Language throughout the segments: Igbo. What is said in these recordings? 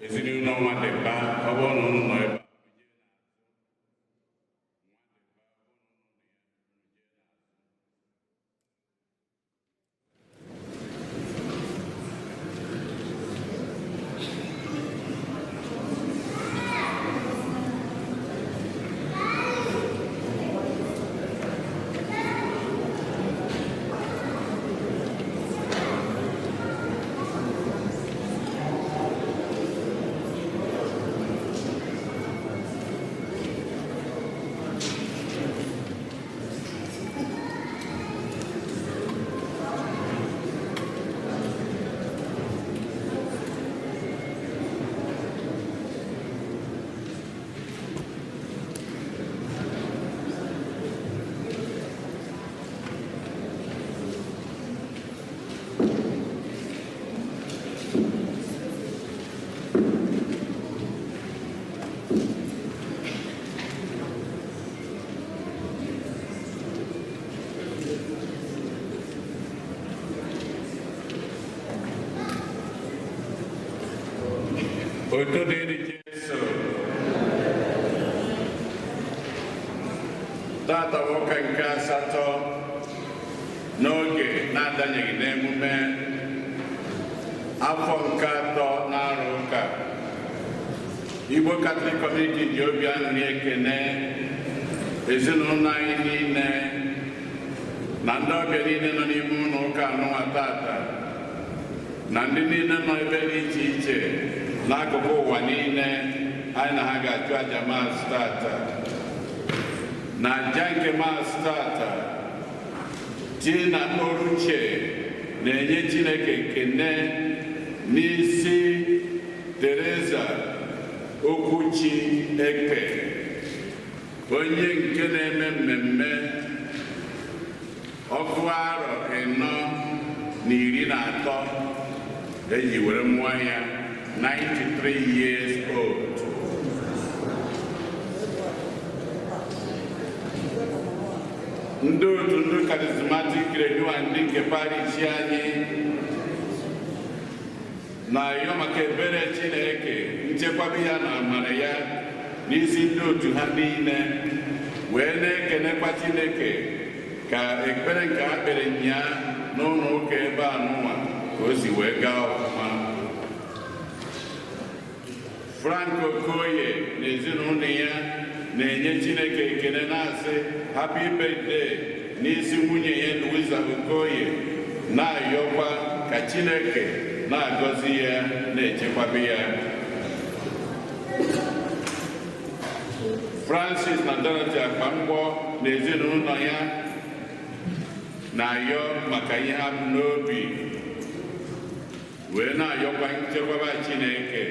Ezinụlọ Nwadịba, ọ bụrụ na unu nọ ebe a. Otuto dịrị Jesu. Tata nwoke nke asatọ n'oge na-adanyeghị n'emume afọ nke atọ na-arụ ụka, Igbo Catholic Community ji obi aṅụrị ekene ezinụlọ anyị niile na ndị ọbịa niile nọ n'ime ụlọ ụka anụnwa tata, na ndị niile nọ ebe dị iche iche n'akụkụ ụwa niile anyị na ha ga-achụ aja Mass tata. Na aja nke Mass tata, Tina Oruche na-enye Chineke ekene n'isi Teresa Okwuchi Ekpe, onye nke na-eme mmemme 43 eji were mụọ ya, 93 years old. Ndị otu ndị Charismatic Renewal ndị nke parish anyị na-arịọ maka ebere Chineke, nchekwaba ya na amara ya n'isi ndị otu ha niile, wee na-ekenekwa Chineke ka ekpere nke ha kpere nyaa n'ụlọ ụka ebe a nụnwa ka o si wee gaa ọfụma. Frank Okoye na ezinụlọ ya na-enye Chineke ekele na-asị happy birthday n'isi nwunye ya Louisa Okoye, na-ayọkwa ka Chineke na-agọzi ya na-echekwaba ya. Francis na Dorothy Akpamgbọ na ezinụlọ ya na-ayọ maka ihe ha bụ n'obi, wee na-ayọkwa nchekwaba Chineke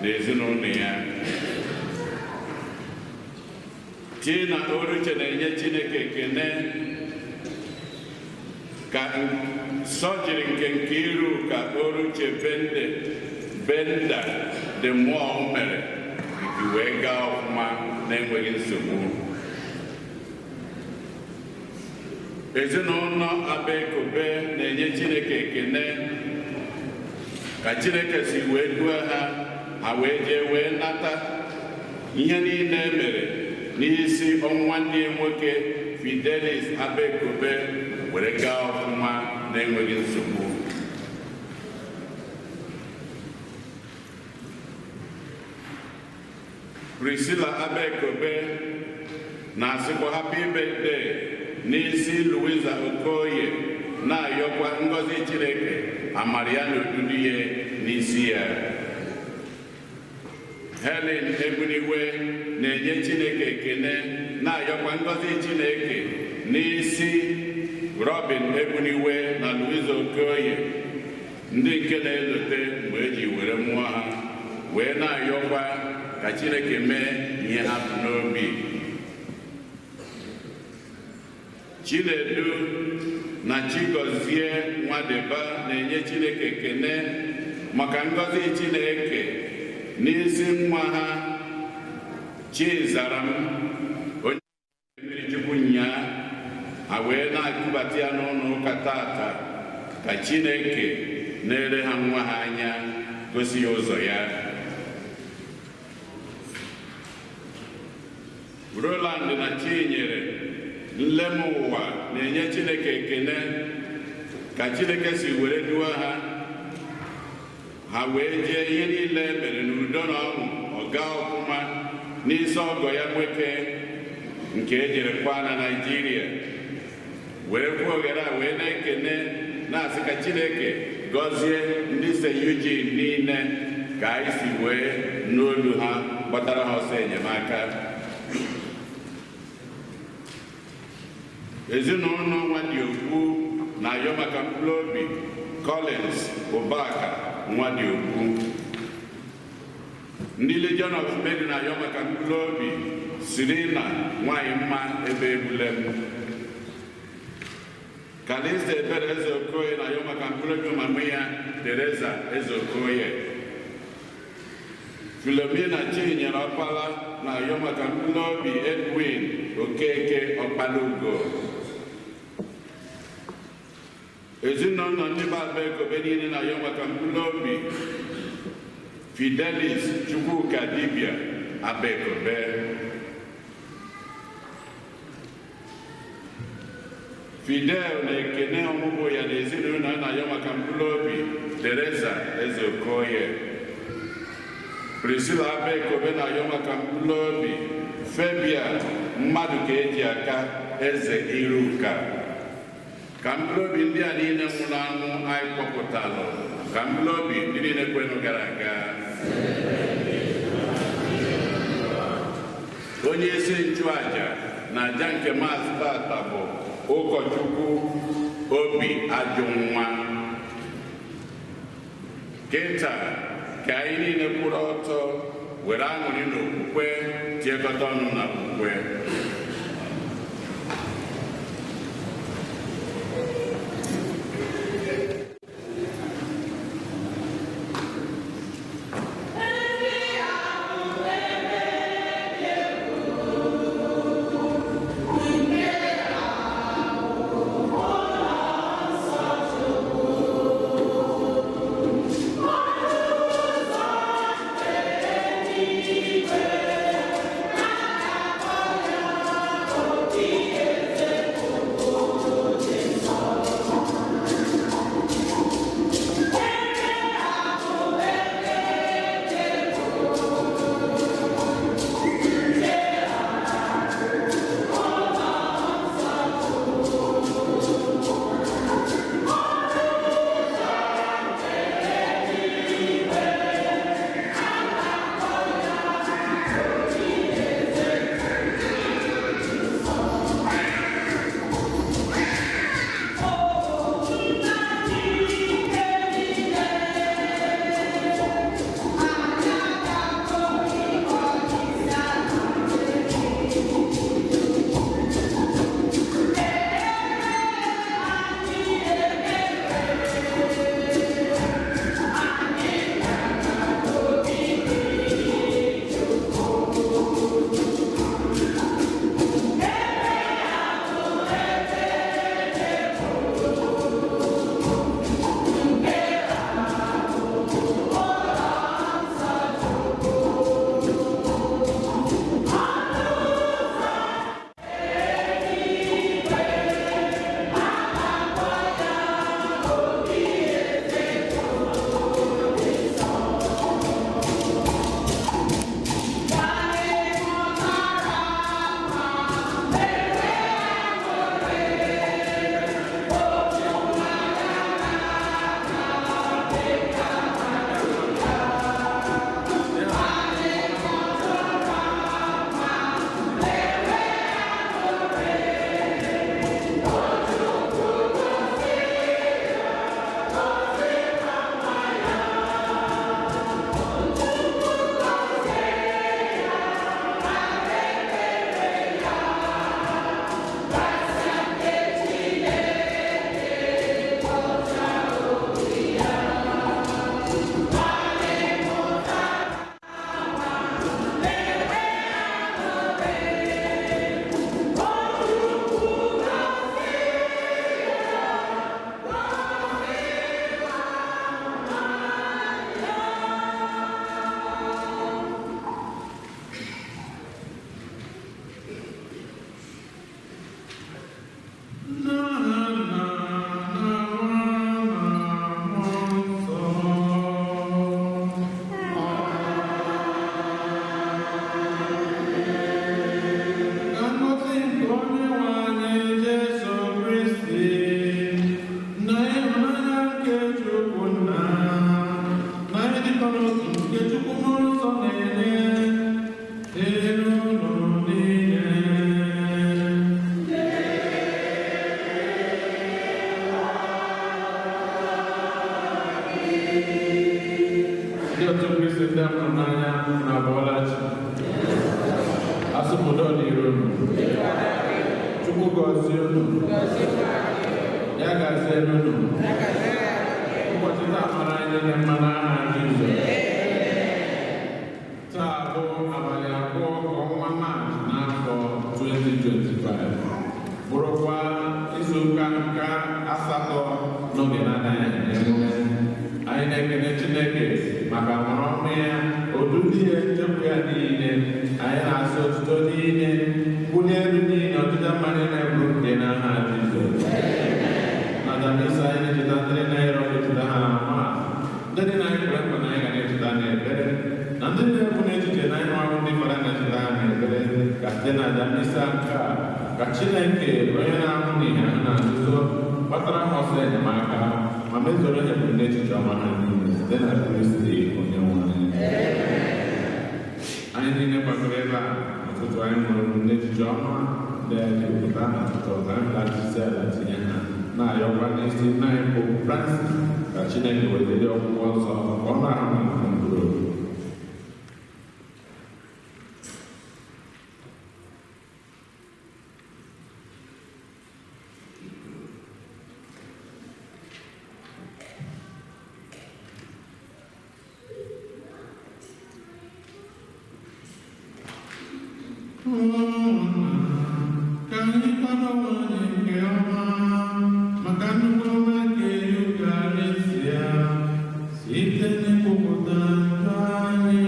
na ezinụlọ ya. Tina Oruche na-enye Chineke ekene ka sọjiri nke Nkiru ka Oruche Benda dị mmụọ mere nke wee gaa ọfụma na-enweghị nsogbu. Ezinụlọ Abekobe na-enye Chineke ekene ka Chineke si wee duo ha, ha wee jee wee nata ihe niile e mere n'isi nwanne ya nwoke Fidelis Abekobe were gaa ọfụma na-enweghị nsogbu. Priscilla Abekobe na-asịkwa happy birthday n'isi Louisa Okoye, na-ayọkwa ngọzi Chineke amara ya na odudu ya n'isi ya. Helen Ebuniwe na-enye Chineke ekene, na-ayọkwa ngọzi Chineke n'isi Robin Ebuniwe na Louisa Okoye, ndị nke na-elote mgbe eji were mụọ ha, wee na-ayọkwa ka Chineke mee ihe ha bụ n'obi. Chinedu na Chigozie Nwadịba na-enye Chineke ekene maka ngọzi Chineke n'isi nwa ha Chizaram, onye mmiri Chukwu nyaa, ha wee na-akụbata ya n'ụlọ ụka tata ka Chineke na-ere ha nwa ha anya, gosi ya ụzọ ya. Roland na Chinyere nlem ụwa na-enye Chineke ekene ka Chineke si were duo ha, ha wee jee ihe niile mere n'udo na ọṅụ ọga ọfụma n'isi ọgọ ya nwoke nke ejere kwa na Naịjirịa, were kwuo oghere a wee na-ekene na-asị ka Chineke gọzie ndị St. Eugene niile ka anyị si wee n'olu ha gbatara ha ọsọ enyemaka. Ezinụlọ Nwadiogbu na-ayọ maka mkpụrụ obi Collins Ụbaka Nwadiogbu. Ndị Legion of Mary na-ayọ maka mkpụrụ obi Sirina nwanyị mma ebe ebulem. Kalista Ebere Ezeokoye na-ayọ maka mkpụrụ obi mama ya Teresa Ezeokoye. Filomena Chinyere Ọkpala na-ayọ maka mkpụrụ obi Edwin Okeke Ọkpalugo. Ezinụlọ ndị Baba Ekobe niile na-ayọ maka mkpụrụ obi Fidelis Chukwuka Dibia Abekobe. Fidel na-ekene ọmụmụ ya na ezinụlọ na-ayọ maka mkpụrụ obi Teresa Ezeokoye. Priscilla Abekobe na-ayọ maka mkpụrụ obi Fabian mmadụ ka eji aka Eze Iruka. Ka mkpụrụ obi ndị a niile nwụrụ anwụ anyị kpọpụtalụ, ka mkpụrụ obi ndị niile kwenụ gara aga. Onye isi nchụaja na aja nke Maasị tata bụ ụkọchukwu Obi Ajụnwa. Kịta ka anyị niile kwụrụ ọtọ were aṅụrị na okwukwe tiekọta ọnụ na okwukwe. Thank you. dịrị unu. Chukwu gọzie unu. Ya gaziere unu. Ụbọchị taa mara anyị niile mma n'aha Jizọs. Taa bụ abalị 2 nke ọnwa Maachị n'afọ 2025, bụrụkwa izuụka nke 8 n'oge na-anaghị emume. Anyị na-ekele Chineke maka amara ọma ya, odudu ya, nchekwa ya niile. Anyị na-asị otuto niile, mbuli elu niile, ọdịda mma niile bụrụ nke n'aha Jizọs. Na Misa anyị na-echeta ndị na-ere ọrụ, echeta ha ama ndị dị na anyị kwere nkwa na anyị ga na-echeta n'ekpere, na ndị na-ebu n'echiche na anyị ọrụ ndị fara na-echeta ha n'ekpere, ka site na aja misa nke a ka Chineke onye na-ahụ n'ihe ha na nzuzo gbatara ha ọsọ enyemaka ma mezoro ihe bụ n'echiche ọma ha niile site na Kristi onye nwe anyị. Anyị niile gbakọrọ ebe a n'ụtụtụ, anyị nwere n'echiche ọma ndị anyị jupụta na ọtụtụ ọzọ anyị ga-achịsi ala tinye ha, na-ayọkwa n'isi nna anyị bụ Francis ka Chineke wetara ọgwụgwọ nsọ ka ọ na-ahụ na mkpụrụ obi. Ka anyị kwado onwe anyị nke ọma maka nnukwu ọma nke Yukarịsịa site n'ikwupụta njọ anyị.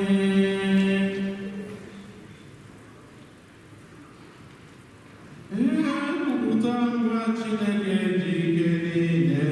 Ekwupụta ngwa Chineke ji ike niile.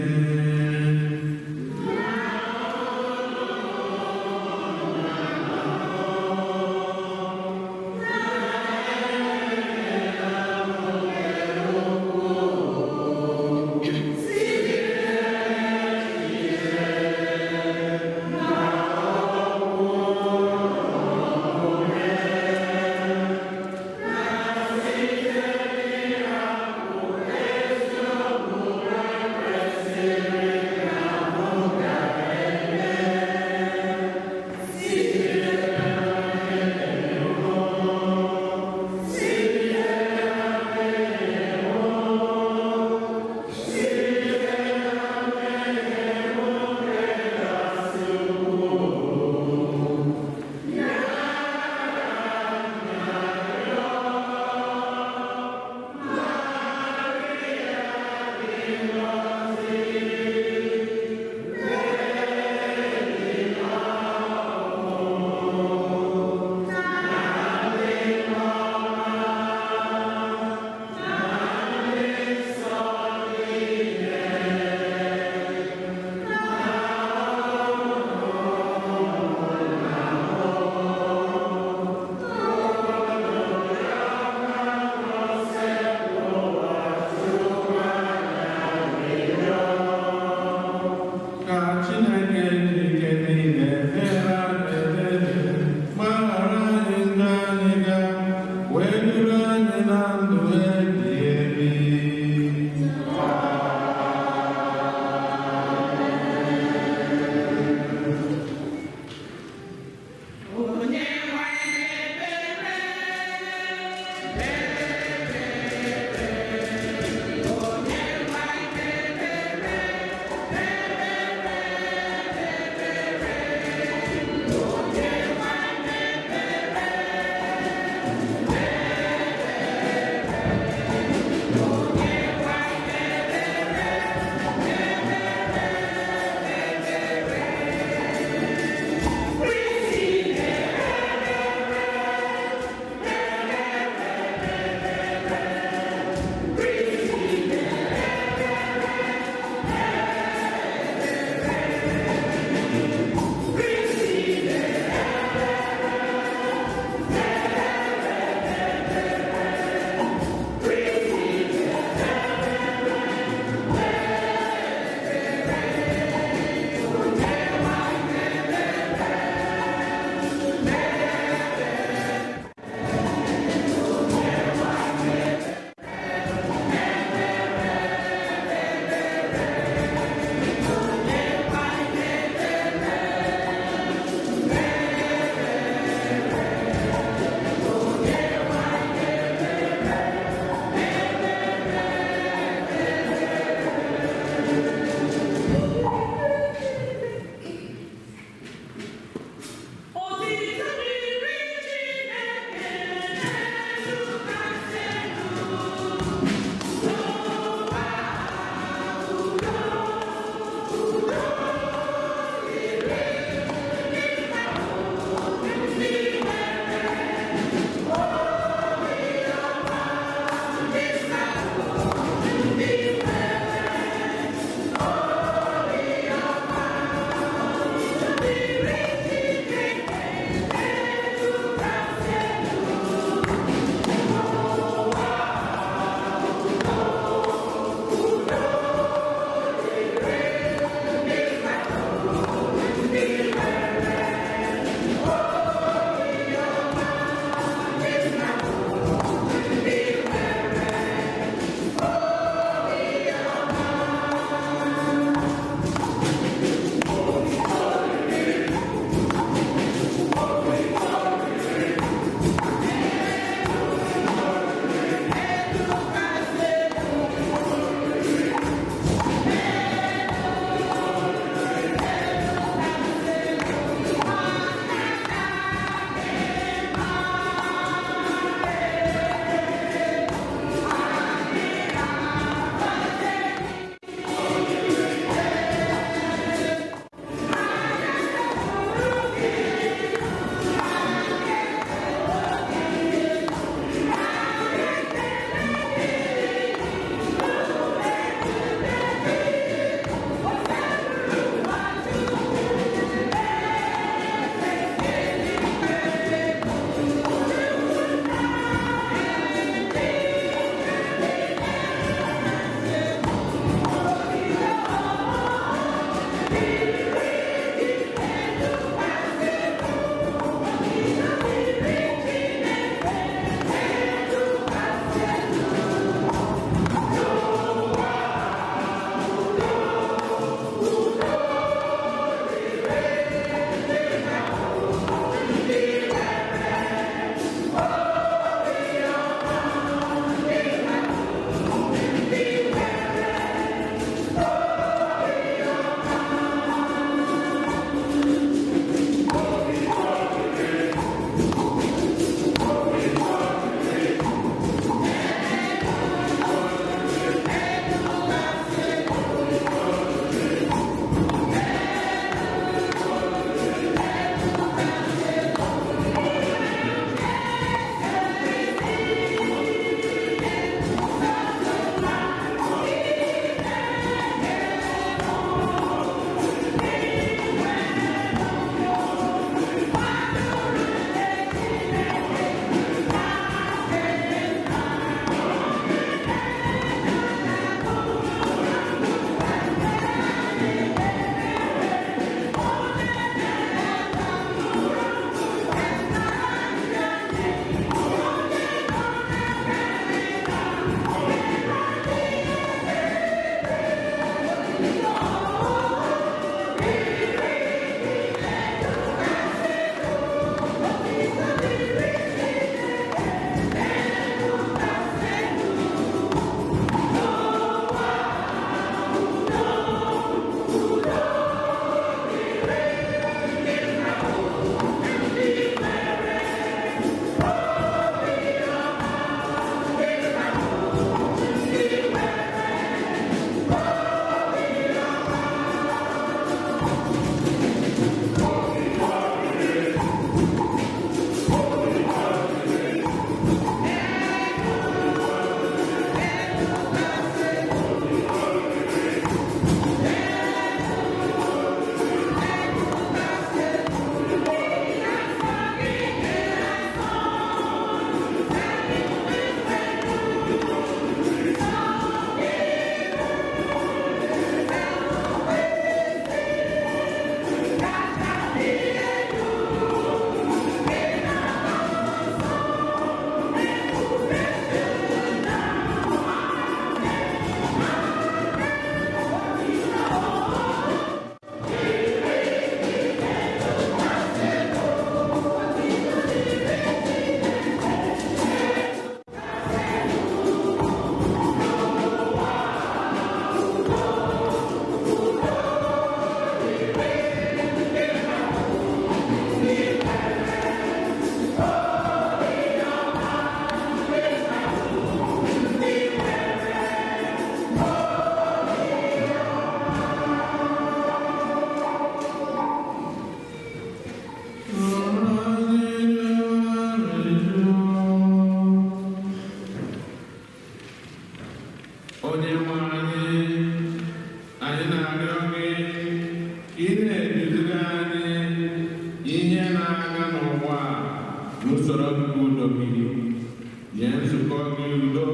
nzukọ gị udo,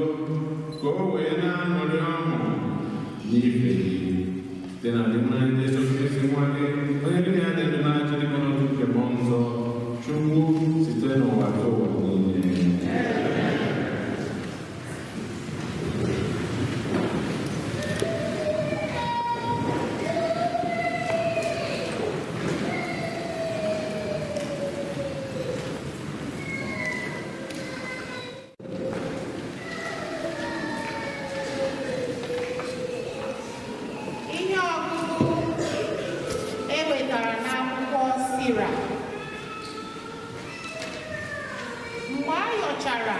ka o wee na-aṅụrị ọṅụ n'ife gị. Site na Dinwenụ Jesu Kristi nwa gị, onye gị na ya dị ndụ na-achị dịka n'otu nke Mmụọ Nsọ, Chukwu site n'ụwa nke ụwa niile. Ihe ọgụgụ e wetara n'akwụkwọ Sira. Mgbe a yọchara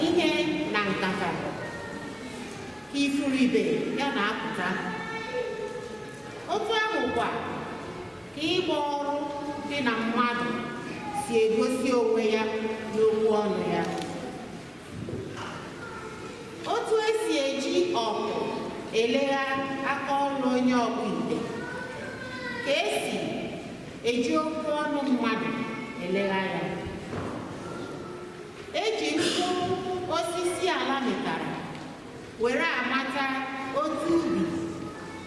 ihe na nkata, ka ifuribe ya na-apụta. Otu ahụ kwa ka ịgba ọrụ dị na mmadụ si egosi onwe ya n'okwu ọnụ ya. Otu esi eji ọkụ elegha aka ọrụ onye ọkpụ ite, ka esi eji okwu ọnụ mmadụ elegha ya. Eji mkpụrụ osisi ala mịtara were amata otu ubi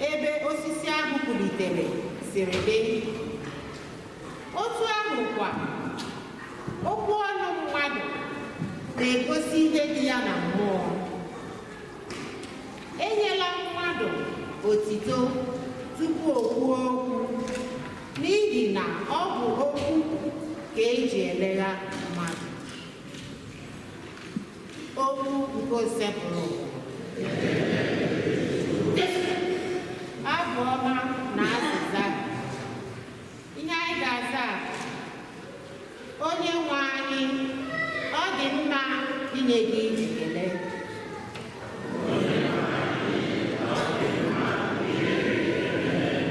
ebe osisi ahụ pulitere siri dị. Otu ahụ kwa, okwu ọnụ mmadụ na-egosi ihe dị ya na mmụọ. Enyela mmadụ otito tupu o kwuo okwu, n'ihi na ọ bụ okwu ka eji elegha mmadụ. Okwu nke Osebụrụ. Abụ ọma na azịza. Ihe anyị ga-aza: Onye nwe anyị, ọ dị mma inye gị ekele.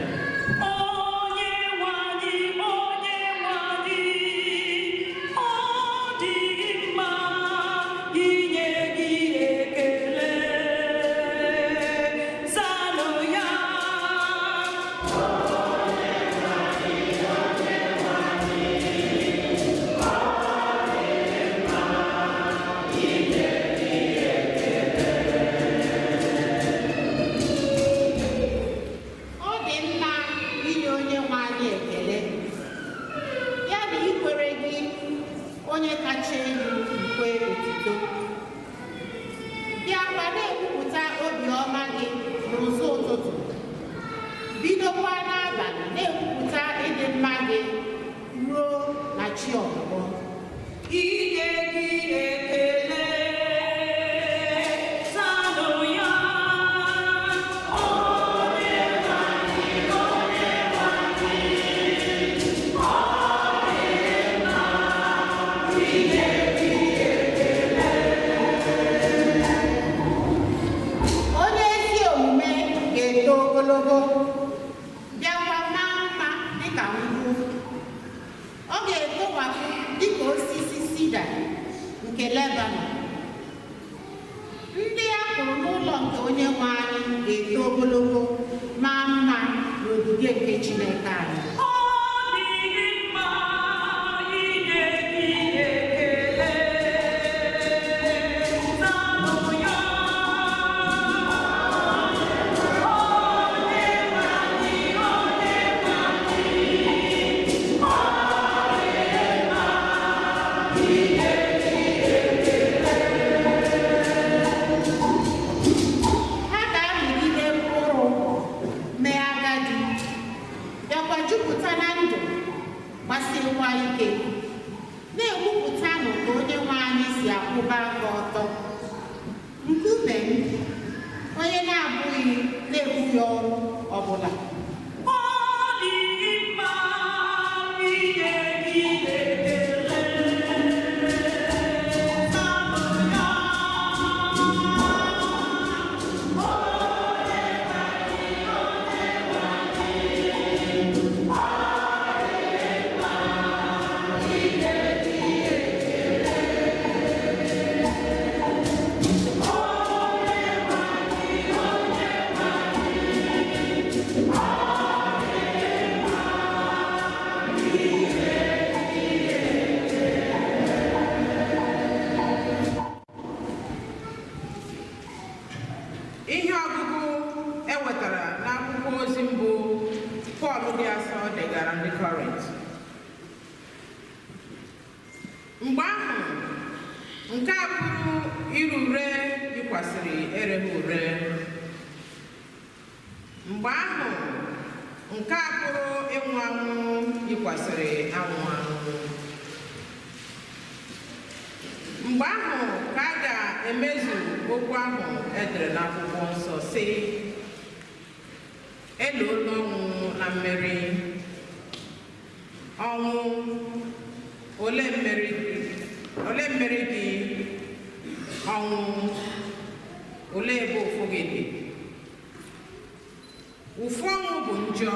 Onye nwe anyị, onye nwe anyị, ọ dị mma inye gị ekele. Zanụ ya. Ọ dị mma inye onye nwe anyị ekele, ya na ikwere gị onye kacha elu ukwe otuto. Bịakwa na-ekwupụta obiọma gị n'ụzọ ụtụtụ, bidokwa n'abalị na-ekwupụta ịdị mma gị ruo na chi ọbụbọ. Inye gị ekele. Zanụ ya. Onye nwe anyị, onye nwe anyị, ọ dị mma inye gị ekele. Onye ezi omume ga-eto ogologo, bịakwa maa mma dịka nkwụ. Ọ ga-etowapụ dịka osisi sida nke Lebanon. Ndị a kụrụ n'ụlọ nke onye nwe anyị ga-eto ogologo, maa mma n'ogige nke Chineke anyị. Ọ dị mma inye gị ekele. Zanụ ya. Onye nwe anyị, onye nwe anyị, ọ dị mma inye gị ekele. Ha ga-amịgide mkpụrụ mee agadi, bịakwa jupụta na ndụ, gbasiekwa ike, na-ekwupụtanụ ka onye nwe anyị si akwụba aka ọtọ. Nkume m, onye na-abụghị na-ebughị ọrụ ọbụla. Ọ dị mma inye gị ekele. Zanụ ya. Onye nwe anyị, onye nwe anyị, ọ dị mma inye gị ekele. Onye nwe anyị, onye nwe anyị, Ihe ọgụgụ e wetara n'akwụkwọ ozi mbụ Pọl dị asọ degara ndị Kọrint. Mgbe ahụ, nke a pụrụ ire ure yikwasịrị ereghị ure. Mgbe ahụ, nke a pụrụ ịnwụ anwụ yikwasịrị anwụ anwụ. Mgbe ahụ ka a ga-emezu okwu ahụ edere n'akwụkwọ nsọ sị, eloola ọnwụ na mmeri. Ọnwụ, ole mmeri gị? Ọnwụ, ole ebe ụfụ gị dị? Ụfụ ọnwụ bụ njọ.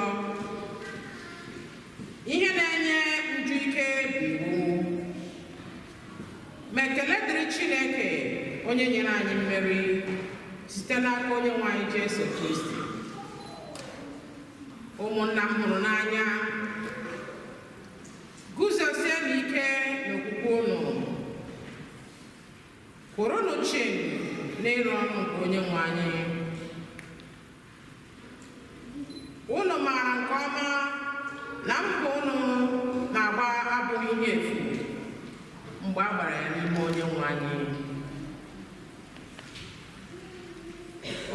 Ihe na-enye nju ike bụ iwu. Ma ekele dịrị Chineke onye nyere anyị mmeri site n'aka onye nwe anyị Jesu Kristi. Ụmụnna m hụrụ n'anya, guzosienụ ike n'okwukwe unu, kwụrụnụ chịm n'ịrụ ọrụ nke onye nwe anyị. Unu maara nke ọma na mbọ unu na-agba abụghị ihe efu mgbe a gbara ya n'ime onye nwe anyị.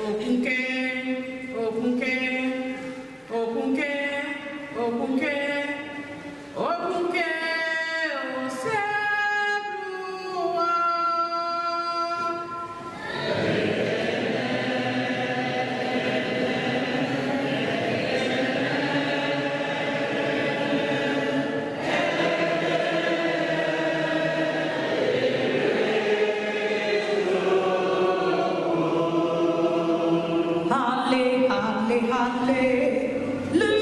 Okwuke, okwuke, okwuke, okwuke, okwuke, Osebụrụwa. Halle, halle, hallelujah.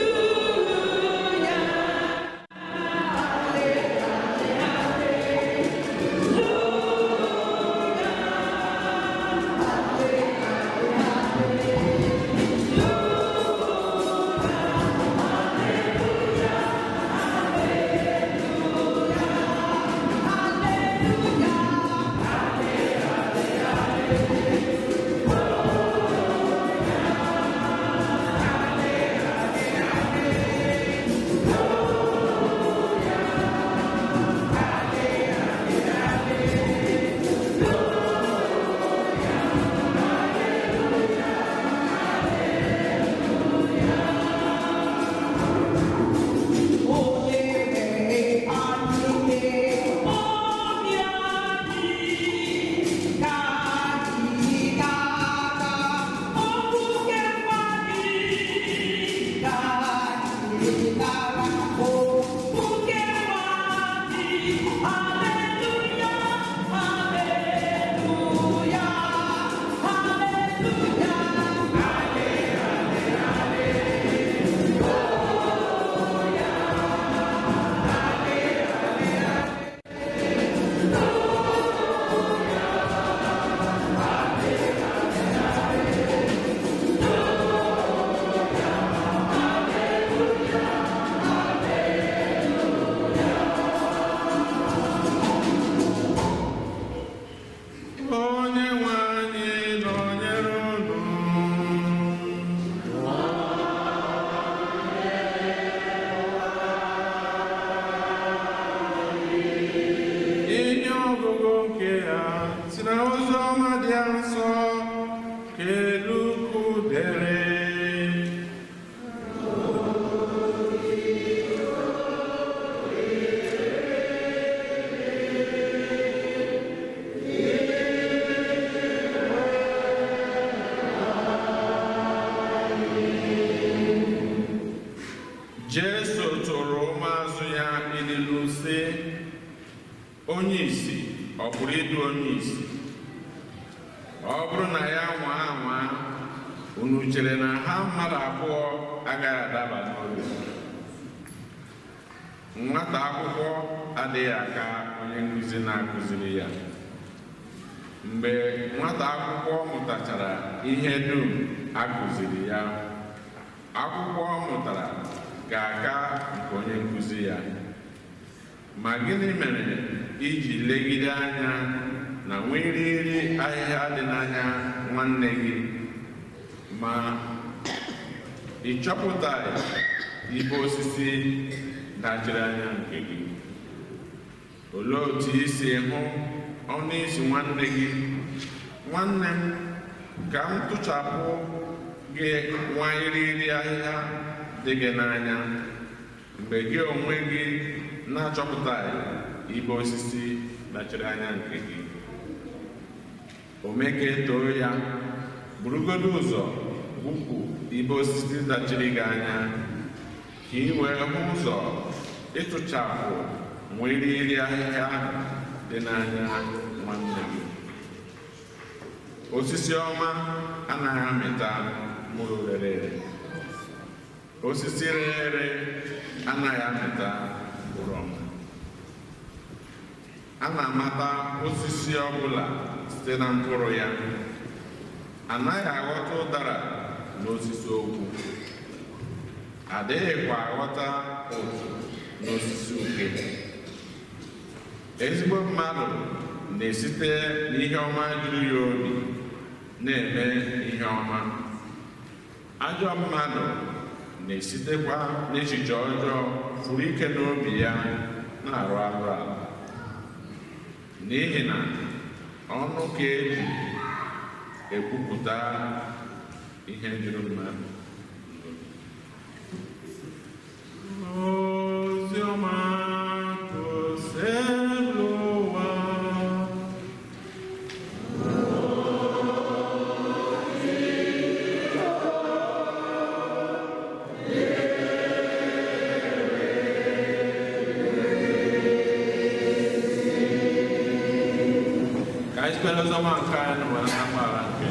Onye nwe anyị nọnyere unu. Ihe ọgụgụ nke ya si na ozi ọma dị nsọ ka Luku dere. Jesu tụrụ ụmụazụ ya ililu sị, onye ìsì ọ pụrụ idu onye ìsì? Ọ bụrụ na ya nwaa anwa, unu chere na ha mmadụ abụọ agaghị adaba n'obi? Nwata akwụkwọ adịghị aka onye nkụzi na-akụziri ya. Mgbe nwata akwụkwọ mụtachara ihe dum a kụziri ya, akwụkwọ ọ mụtara ga-aka nke onye nkụzi ya. Ma gịnị mere iji legide anya na nwiriri ahịhịa dị n'anya nwanne gị Ma ị chọpụtaghị ibe osisi dachiri anya nke gị. Olee otu i si hụ ọnụ isi nwanne gị, nwanne m, ka m tụchapụ gị nwa irighiri ahịhịa dị gị n'anya, mgbe gị onwe gị na-achọpụtaghị ibe osisi dachiri anya nke gị? Omeke too ya, burugodo ụzọ gbupụ ibe osisi dachiri gị anya, ka ị wee hụ ụzọ ịtụchapụ nwa irighiri ahịhịa ahụ dị n'anya nwanne gị. Osisi ọma anaghị amịta mkpụrụ rere ere. Osisi rere ere anaghị amịta mkpụrụ ọma. A na-amata osisi ọ bụla site na mkpụrụ ya. Anaghị aghọta ụdara n'osisi ogwu. Adịghịkwa aghọta ụtụ n'osisi uke. Ezigbo mmadụ na-esite n'ihe ọma juru ya obi na-eme ihe ọma. Ajọ mmadụ na-esitekwa n'echiche ọjọọ furu ike n'obi ya na-arụ arụ ala. N'ihi na ọnụ ka eji ekwupụta ihe juru mmadụ. Oziọma Osebụlụwa. Ka anyị site n'oziọma nke anyị nụrụ na mgbaghara nke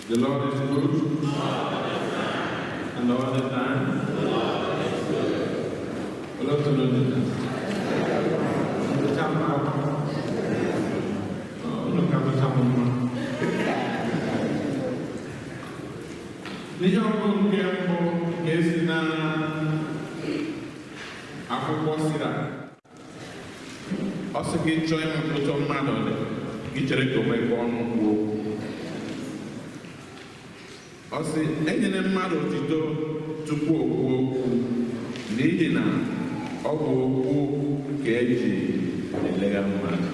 The Lord is good, and all the time. Olee otu unu dị taa? Unu mma? Unu ka dịcha m mma. N'ihe ọgụgụ nke mbụ ga-esi na akwụkwọ Sira. Ọ sị gị chọọ ịmụta ụtọ mmadụ dị, gị chere ka o mepee ọnụ kwuo okwu. Ọ sị enyere mmadụ otito tupu o kwuo okwu, n'ihi na ọ bụ okwu ka eji elegha mmadụ.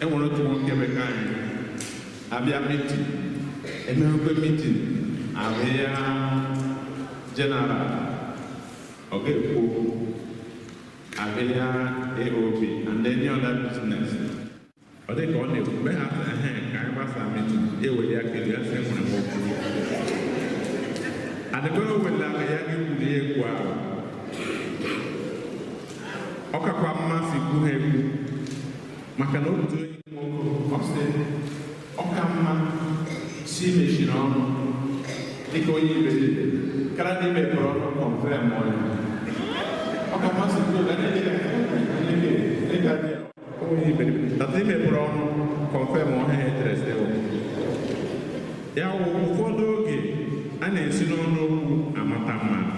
E nwere otu nwoke bekee anyị abịa mitin, emewekwe mitin, abịa jeneral, ọ ga-ekwu okwu, abịa AOB and any other business. Ọ dị ka ọ na-ekwu mgbe ha sị ehe ka anyị gbasaa mitin, eweli aka elu ya sị enwere m okwu. Adịbe o weli aka ya gị kwuru ya ekwu ahụ. Ọ kakwa mmasị kwu ha ekwu, maka na otu onye nwoke ọ sị ọ ka mma si mechiri ọnụ dịka onye iberibe kara na imepere ọnụ kọnfem ọnya. Ọ ka mmasị kwu ga na-ede onye iberibe tata imepere ọnụ kọnfem ọha ya eterese ya. Wụ ụfọdụ oge a na-esi n'ọnụ okwu amata mmadụ.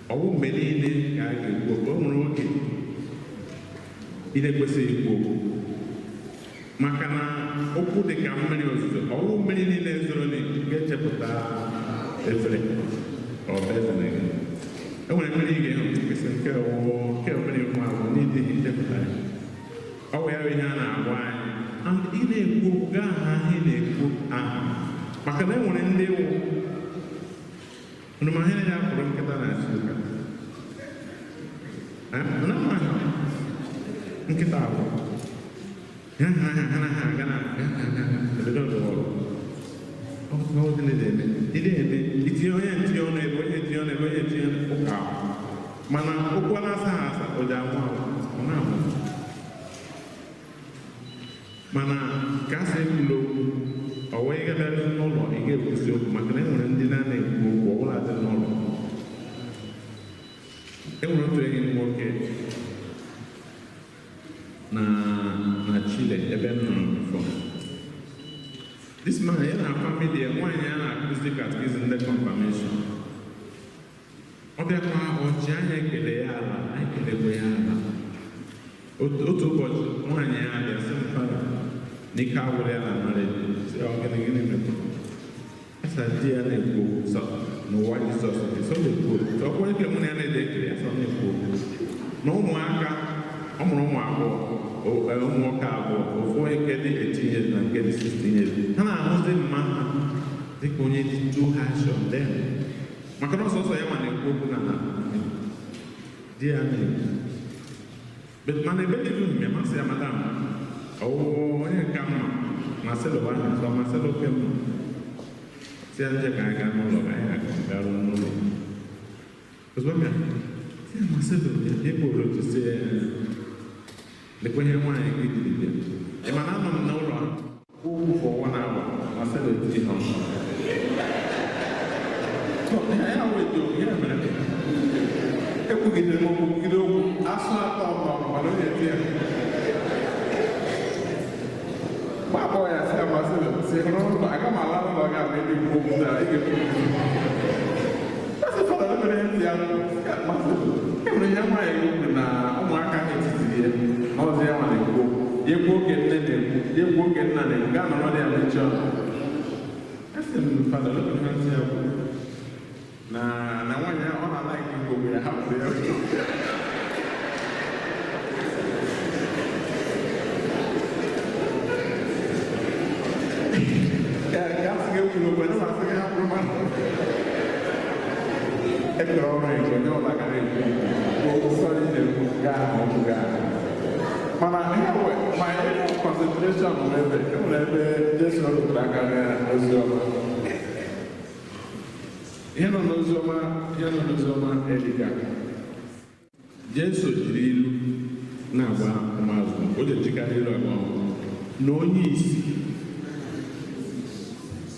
Ọ bụ mgbe niile ka a ga-ekwu okwu. O nwere oge ị na-ekwesịghị ikwu okwu, maka na okwu dị ka mmiri ozuzo. Ọ bụ mmiri niile zoro ga-echepụta efere ọ bezin gị. E nwere mmiri ị ga-ehụ kwesị nke ọwụwụ nke mmiri nwa ahụ n'ịdịghị nchepụta ya. Ọ bụ ya bụ ihe a na-agwa anyị. And ị na-ekwu okwu gaa aha ihe ị na-ekwu aha, maka na e nwere ndị wụ ndụmahịa ya pụrụ nkịta na-asị ụka na mma nkịta abụọ ha ha ha ha ha aga na ebido ọdụwọrụ ọ dị na-eme ị na-eme itinye onye ntinye ọnụ ebe onye ntinye ọnụ ebe onye ntinye ụka ahụ, mana ụkwụ na-asa ha asa o ji anwụ anwụ ọ na-anwụ. Mana ka a sị ekwula okwu, ọ wee gabịa n'ụlọ ị ga-ekwusi okwu, maka na e nwere ndị na-ana ekwu okwu ọbụla dị n'ụlọ. E nwere otu enyi m nwoke Na Chile ebe m nọrọ before. This man ya na family ya, nwaanyị ya na-akụzi catechism ndị confirmation. Ọ bịakwa ọchị anyị ekele ya ala, anyị kelekwa ya ala. Otu ụbọchị nwaanyị ya abịa sị m, "Fada, n'ike agwụrụ ya na marriage." Sị ọ gịnị gịnị mekwa? Asa di ya na-ekwu okwu sọ n'ụwa Jizọs dị sọ na-ekwu okwu. Sọ ọkwa ike mụ na ya na-ede ekele ya sọ na-ekwu okwu. Na ụmụaka ọ mụrụ ụmụ abụọ, ụmụ nwoke abụọ, ofu onye nke dị 18 years na nke dị 16 years. Ha na-ahụzi mma ha dịka onye dị too harsh on them. Maka na ọsọsọ ya nwa na-ekwu okwu na na di ya na-ekwu. But mana ebe dị m ya masị ya, "Madam, ọwụ onye nke mma Marcelo bụ aha sọ Marcelo ke mma." Si ya nje ka anyị gaa n'ụlọ ka anyị garuo n'ụlọ. Ozugbo bịa, si ya, "Marcelo, ya ekporo otu." Si ya, "Lekwa ihe nwaanyị gị jiri bịa." Ị ma na anọ m n'ụlọ okwu for one hour, Marcelo eti ha ọnụ. Ya wee ya mere ekwugidere m okwu kwugide okwu asụ atọ ọtọ mana onye eti ya. Mgbe abụọ ya sị ya, "Marcelo, si hụrụ ụlọ aga m ala n'ụlọ gị ama ebe ikwu okwu taa ị ga-ekwu okwu." Asị, "Fada, emere ihe ntị ya." "Marcelo, e nwere ihe nwaanyị gị kwuru na ụmụaka ha etitiri ya na ọzọ ya nwa na-ekwu okwu. Ya ekwu oge nne na-ekwu, ya ekwu oge nna na-ekwu, gaa nọrọ ya mechie ọnụ." Asị m, "Fada, lekwa ihe ntị ya kwuru na nwaanyị ọ na-ala ike ikwu okwu ya hapụ ya." Ka asị gị ekwuru okwu, ana m asị gị hapụrụ mmadụ. Ekere ọrụ eke onye ọbụla ga na-ekwu okwu sọrọ ị na-ekwu gaa okwu gaa. Mana ihe ma area of concentration bụ ebe e nwere ebe Jesu rụtụrụ aka n'oziọma. Ihe nọ n'oziọma, ihe nọ n'oziọma erika. Jesu jiri ilu na-agba ụmụazụ, o ji ejikarị ilu agba na onye isi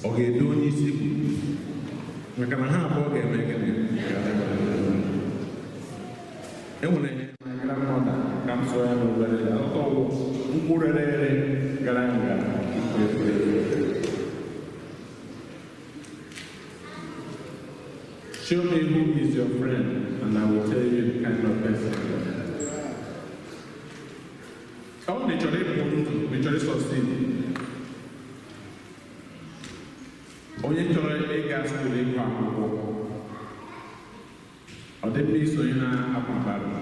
ọ ga-edo onye isi bụ maka na ha abụọ ga-eme gịnị? E nwere ihe my grandmother ka m sụọ ya n'obere ya ọtọ wụ nkwụ rere ere gara nga efuru efu. Show me who is your friend and I will tell you the kind of person you are. Ọ bụrụ na ị chọrọ ịpụ ndụ, ma ị chọrọ ịsucceed, onye chọrọ ịga school ịgụ akwụkwọ, ọ dị mma isonye na-akwa barrow.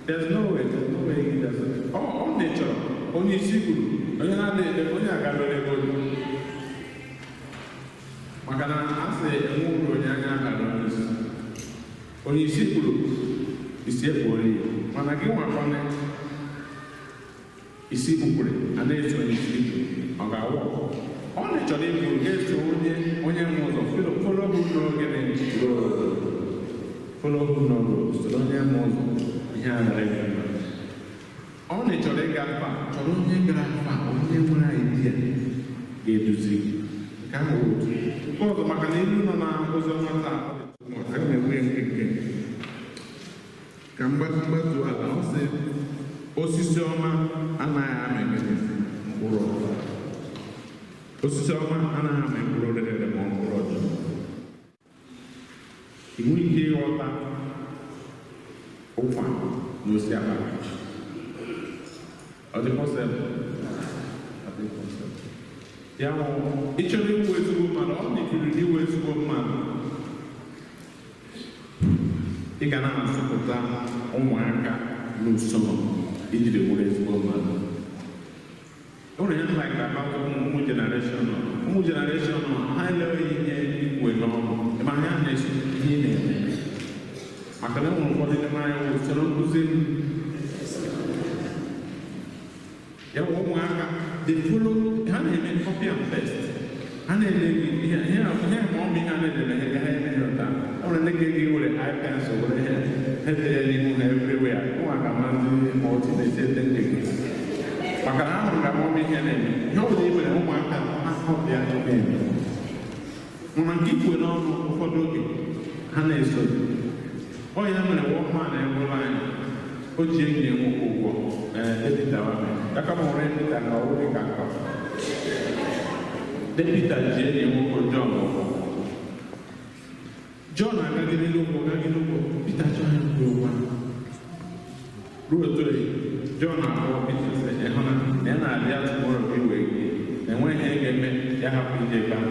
There's no way, there's no way he doesn't. Ọ dị chọrọ onye isi kwuru onye na-adịghị onye agarịrị ego maka na a sị enwe uru onye anya agara onye isi. Onye isi kwuru isi ekpuola ya mana gị nwakwana isi kpukwere a na-eso onye isi kwuru ọ ga-awụ ọ na chọrọ ikwu ga-eso onye onye nwe ụzọ. Follow who know gịnị road, follow who know road, soro onye nwe ụzọ ihe a nara eme mma. Ọ na chọrọ ịga afa, chọrọ onye gara afa, onye nwere idea ga-eduzi gị. Nke ahụ bụ otu. Nke ọzọ, maka na ilu nọ na ozi ọma taa, aga m enwe ya nkenke ka mgbatu ala. Ọ sị osisi ọma anaghị amị gịnị? Mkpụrụ ọjọọ. Osisi ọma anaghị amị mkpụrụ rere ere ma ọ mkpụrụ ọjọọ. Ị nweghị ike ịghọta ụkwa na osi akpara. Ọ dị possible? Ọ dị possible. Ya wụ ị chọrọ iwu ezigbo mmadụ, ọ dịkiri n'iwu ezigbo mmadụ, ị ga na-azụpụta ụmụaka n'usoro ijiri wụrụ ezigbo mmadụ. E nwere ihe like about ụmụ generation, ụmụ generation ha eleghị ihe ikwe n'ọnụ ma ha na-eso ihe ị na-eme, maka na e nwere ụfọdụ n'ime anyị wụ usoro nkụzi m ya bụ ụmụaka they follow, ha na-eme copy and paste. Ha na-ele gị ihe ihe ihe ma ọ bụ ihe a na-edebe ha ha eme ya ụta. E nwere ndị ga-eji were eye pencil were ihe ha ede ya n'ihu ha everywhere. Ụmụaka ma ndị ma otu na-esi ede ndị gị maka na ha hụrụ ka ma ọ bụ ihe na-eme ihe ọ bụla i mere ụmụaka ha copy ya na-eme. Mana nke ikwe n'ọnụ ụfọdụ oge ha na-eso ọ ya mere wọkman ebụla anyị. O ji enyi ya nwoke ụgwọ Depita wame aka m hụrụ Pita na ọwụ dị ka nkọ. Depita ji enyi ya nwoke Jọn ụgwọ. Jọn agagide n'ụgwọ gagide ụgwọ. Pita chọrọ ya ụgwọ ruo otu Jọn akpọọ Pita sị ịhụ na ya na-abịa tụmọrọ gị wee gị na enweghị ihe ga-eme ya hapụ ije ebe ahụ.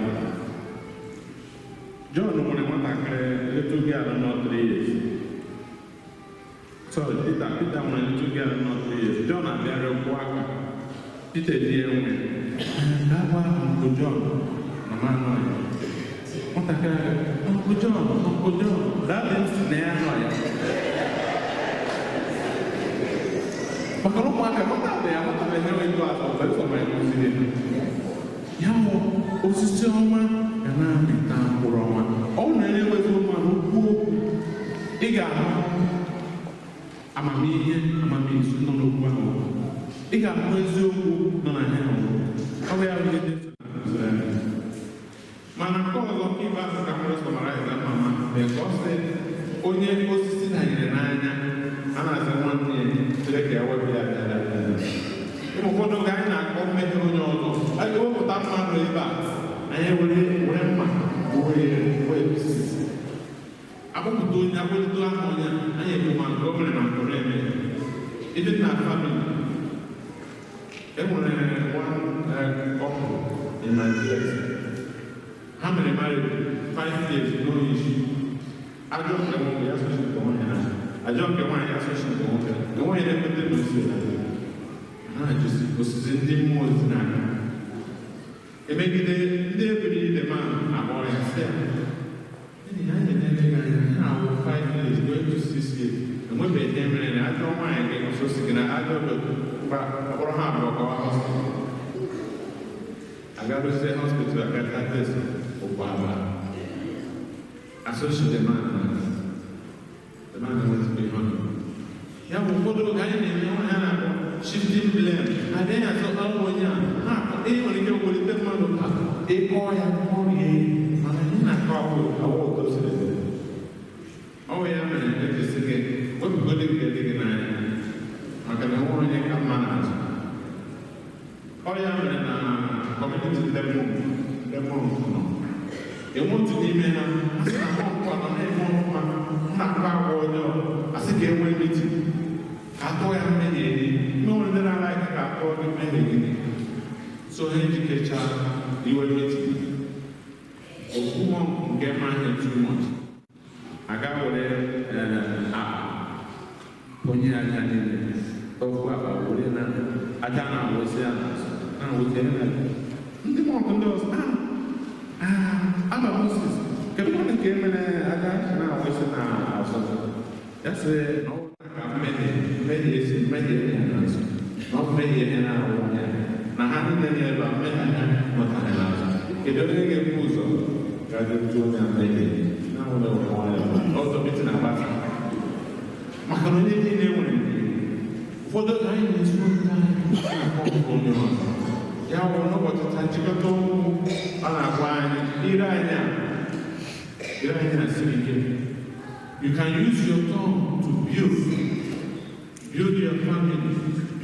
Jọn nwere nwatakịrị little girl nọ 3 years. So Peter nwere little girl nọ 3 years. Jọn abịara kwụọ aka. Peter di ya nwe. Agwa Uncle John na m anọ ya. Nwatakịrị Uncle John, Uncle John, that is na ya anọ ya. Maka na ụmụaka matabeghị amatabeghị enwe ndụ atọ ọzọ ma ekụziri ya wụ osisi ọma ga na-amịta mkpụrụ ọma. Ọ na-enwezi mmanụ okwu okwu ị ga-ahụ amamihe amamizu nọ n'okwu ahụ, ị ga-ahụ eziokwu nọ na ihe ahụ. Ọ bụ ya bụ ihe Jesu na-akụziri anyị. Mana nke ọzọ nke ikpeazụ ka mmadụ sọmaraịza mama mee ka ọ sị onye osisi danyere n'anya a na-asị nwanne ya chere ka ya wepụ ya bịara. Ụmụ ụfọdụ oge anyị na-akọ mmehie onye ọzọ, anyị ga-ewepụta mmadụ ebe a, anyị were mma wee osisi akpọpụta onye akpọlite aha onye anyị ekwu ma nke o mere na nke ọ na-eme. Even na family, e nwere one couple in my village. Ha mere marriage 5 years, no issue. Ajọ nke nwoke ya sochi nke nwaanyị na ajọ nke nwaanyị ya sochi nke nwoke nke nwaanyị na-ekwete na osi ya na-ajụzi osisi ndị mmụọ ozi n'aka emegide ndị ebiri ide ma akpọrọ ya sị ya enyi ya na-enye gị anya ha awụ 5 years going to 6 years enwebeghị ihe mere na ajọ nwaanyị gị ososi gị na ajọ mgba akpọrọ ha abụọ gawa hospital agaruzie hospital agata test ụkwụ abụọ asociate the man the man went beyond. Ya bụ ụfọdụ oge anyị na-eme nwa ya na-akpọ shifting blame. Adịghị azụ ọrụ onye a na-akọ ị nwere ike welite mmadụ ka ịkọ ya kọrie mana ihe na-akọ awụ awụ ụtọ siri dị. Ọ bụ ya mere eji sị gị wepụgodi nke dị gị n'anya maka na enweghị onye ka mma n'azụ. Ọ ya mere na kọmuniti ndị monk nọ. Enwe otu n'ime ha asị na monk a nọ na-eme ọfụma na-akpa agwa ọjọọ asị ka e nwee meeting ka atụọ ya mmehie gị ime nwere ndị na-ala aka ka atụọ gị mmehie gị. So ha ejikechaa iwe meeting okwu monk nke ma ihe too much aga were akpa onye aja niile tọfuo akpa were na aja na-awụsị ya n'azụ na-awụsị ya n'azụ ndị monk ndị ọzọ Aba Moses, kedu nke mere aja na-awụsị n'azụ ya sị na ọ ka mmehie mmehie si mmehie ya n'azụ na ọ mmehie ya na-awụ ya na ha niile na-ebe a mmehie ha nọtara n'azụ kedu onye ga-ebu ụzọ ga-ebu onye mmehie na-awụrụ ọzọ miti na-agbasa maka na onye niile nwere ụfọdụ oge anyị na-ezu ndị anyị na-akpọ onye ọzọ ya wụ n'ụbọchị taa nchịkọta okwu ọ na-agwa anyị ire anyị a siri ike. You can use your tongue to build your family,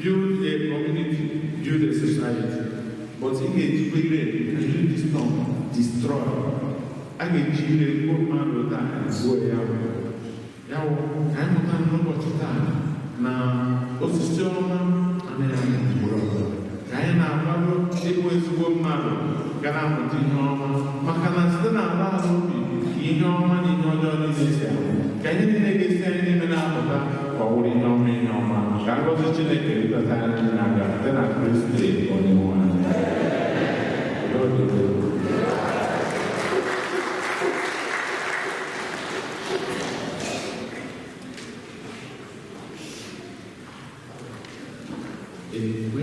build a community, build a society. But ị ga-ejikwa ire, you can use this tongue, destroy. A ga-eji ire gbuo mmadụ taa gbuo ya. Ya wụ ka anyị mụta n'ụbọchị taa na osisi ọma anaghị amị mkpụrụ ọbụla. Ka anyị na-akwado ịbụ ezigbo mmadụ ga na-amụta ihe ọma maka na site n'ala ala obi ka ihe ọma na ihe ọjọọ niile si ahụ ka ihe niile ga-esi anyị n'ime na-apụta ka ọ wụrụ ihe ọma ihe ọma ka ngọzi Chineke rịdata anyị na-aga site na Kristi Onyenwe anyị. Yeah.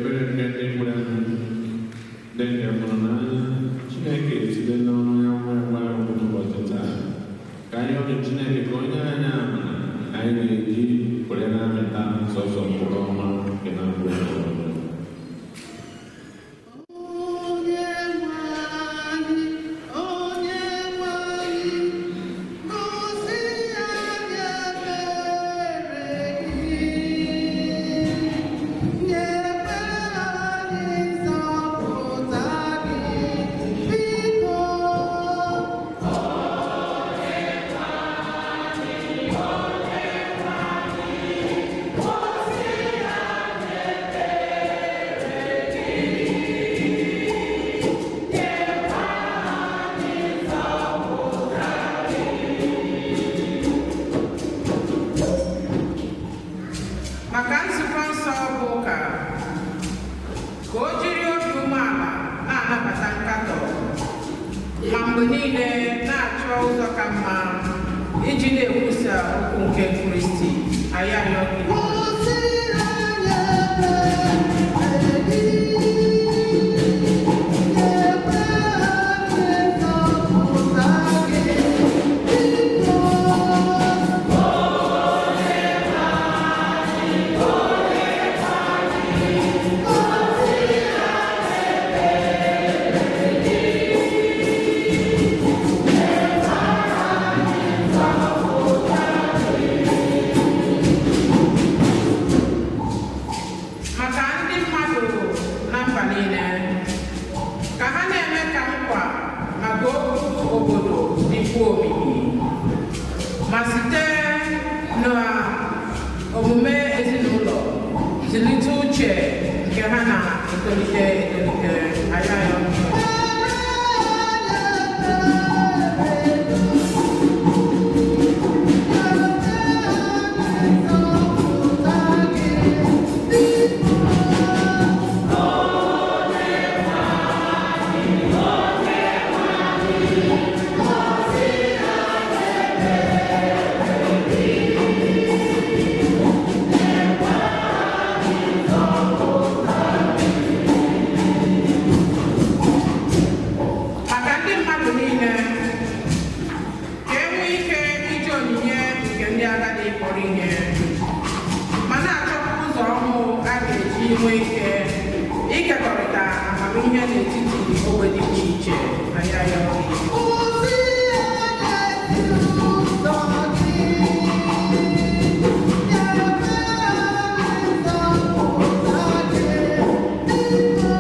Ebere nke ndị kwere ndị nke hụrụ n'anya, Chineke esite n'ọnụ ya nwa ya okwu n'ụbọchị taa. Ka anyị rịọ Chineke ka o nye anyị amara anyị ga-eji were na-amịta sọsọ mkpụrụ ọma nke na-abụghị mkpụrụ ọjọọ. Onye nwe anyị, onye nwe anyị, gosi anyị ebere gị. Nyekwe anyị nzọpụta gị, biko. Maka nzukọ nsọ bụ ụka, ka o jiri obi umeala na-anabata nkatọ, ma mgbe niile na-achọ ụzọ ka mma iji na-ekwusa okwu nke Kristi. Anyị arịọ gị. Gosi anyị ebere gị, nyekwe anyị nzọpụta gị, biko. Maka ndị mmadụ na mba niile, ka ha na-eme ka nkwa maka okwu obodo dịkwuo omimi, ma site n'omume ezinụlọ zụlite uche nke ha na-etolite etolite. Anyị arịọ gị. Maka ndị mmadụ niile, ka e nwee ike iji onyinye nke ndị agadi kpọrọ ihe, ma na-achọkwa ụzọ ọhụụ a ga-eji nwee ike ịkekọrịta amamihe n'etiti ogbe dị iche iche. Anyị arịọ gị. Gosi anyị ụzọ gị, nyekwe anyị nzọpụta gị, biko.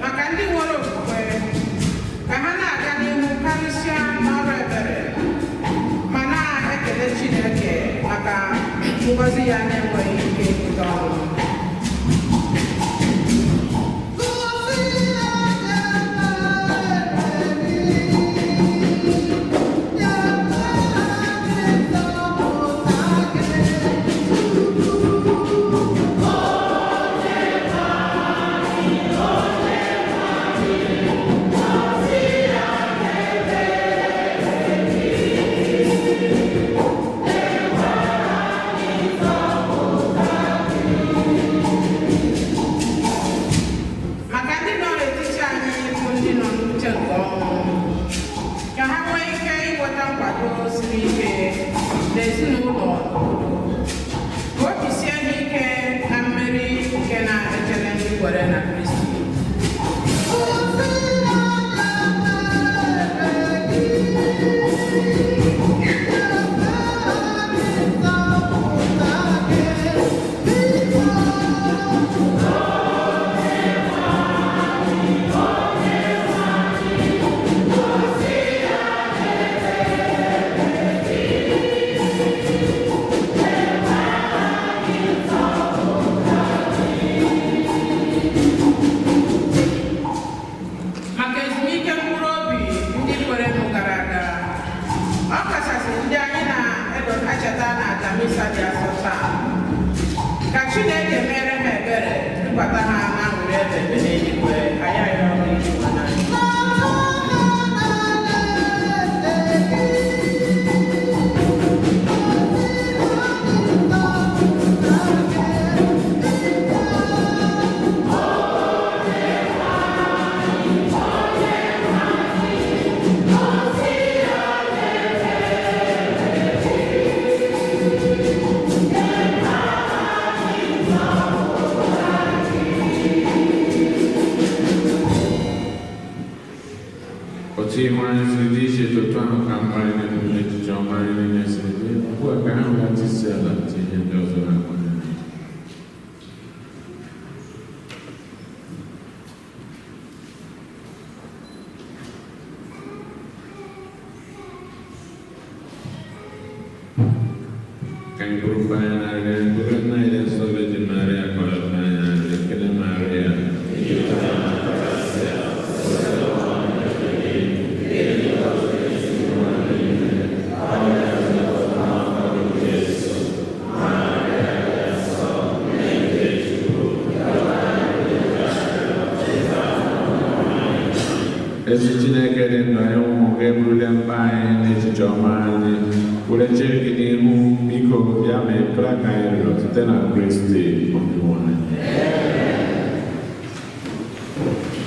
Maka ndị nwere okwukwe, ka ha na-aga n'ihu karịsịa n'ọrụ ebere, ma na-ekele Chineke maka ngọzi ya na-enweghị ike ịgụta ọnụ. Gosi anyị ebere gị, nyekwe anyị nzọpụta gị, Chukwu. Maka ndị nọ n'etiti anyị bụ ndị nọ n'ute nke ọnwụ, ka ha nwee ike inweta nkwado siri ike n'ezinụlọ na obodo, ka obi sie ha ike na mmeri nke na-echere ndị kwere na Kristi. Gosi anyị ebere gị, nyekwe anyị nzọpụta gị, biko. Onye iche otu ahụ ka mgbe anyị na-emume echiche ọma anyị niile siri dị. Ugbu a ka ha ghọta isi ala tinye ndị ọzọ na-akpọ ha. Ka anyị bụrụ anyị na-arịọ bụrụ nna anyị nsọ Virgin Maria ka ọ rịọrọ anyị arịrịọ. Ekele Maria. Ezi Chineke dị ndụ, anyị ụmụ gị eburula mkpa anyị n'echiche ọma anyị were chere gị n'ihu. Biko bịa mee ekpere ka anyị rịọrọ site na Kristi Onyenwe anyị. Thank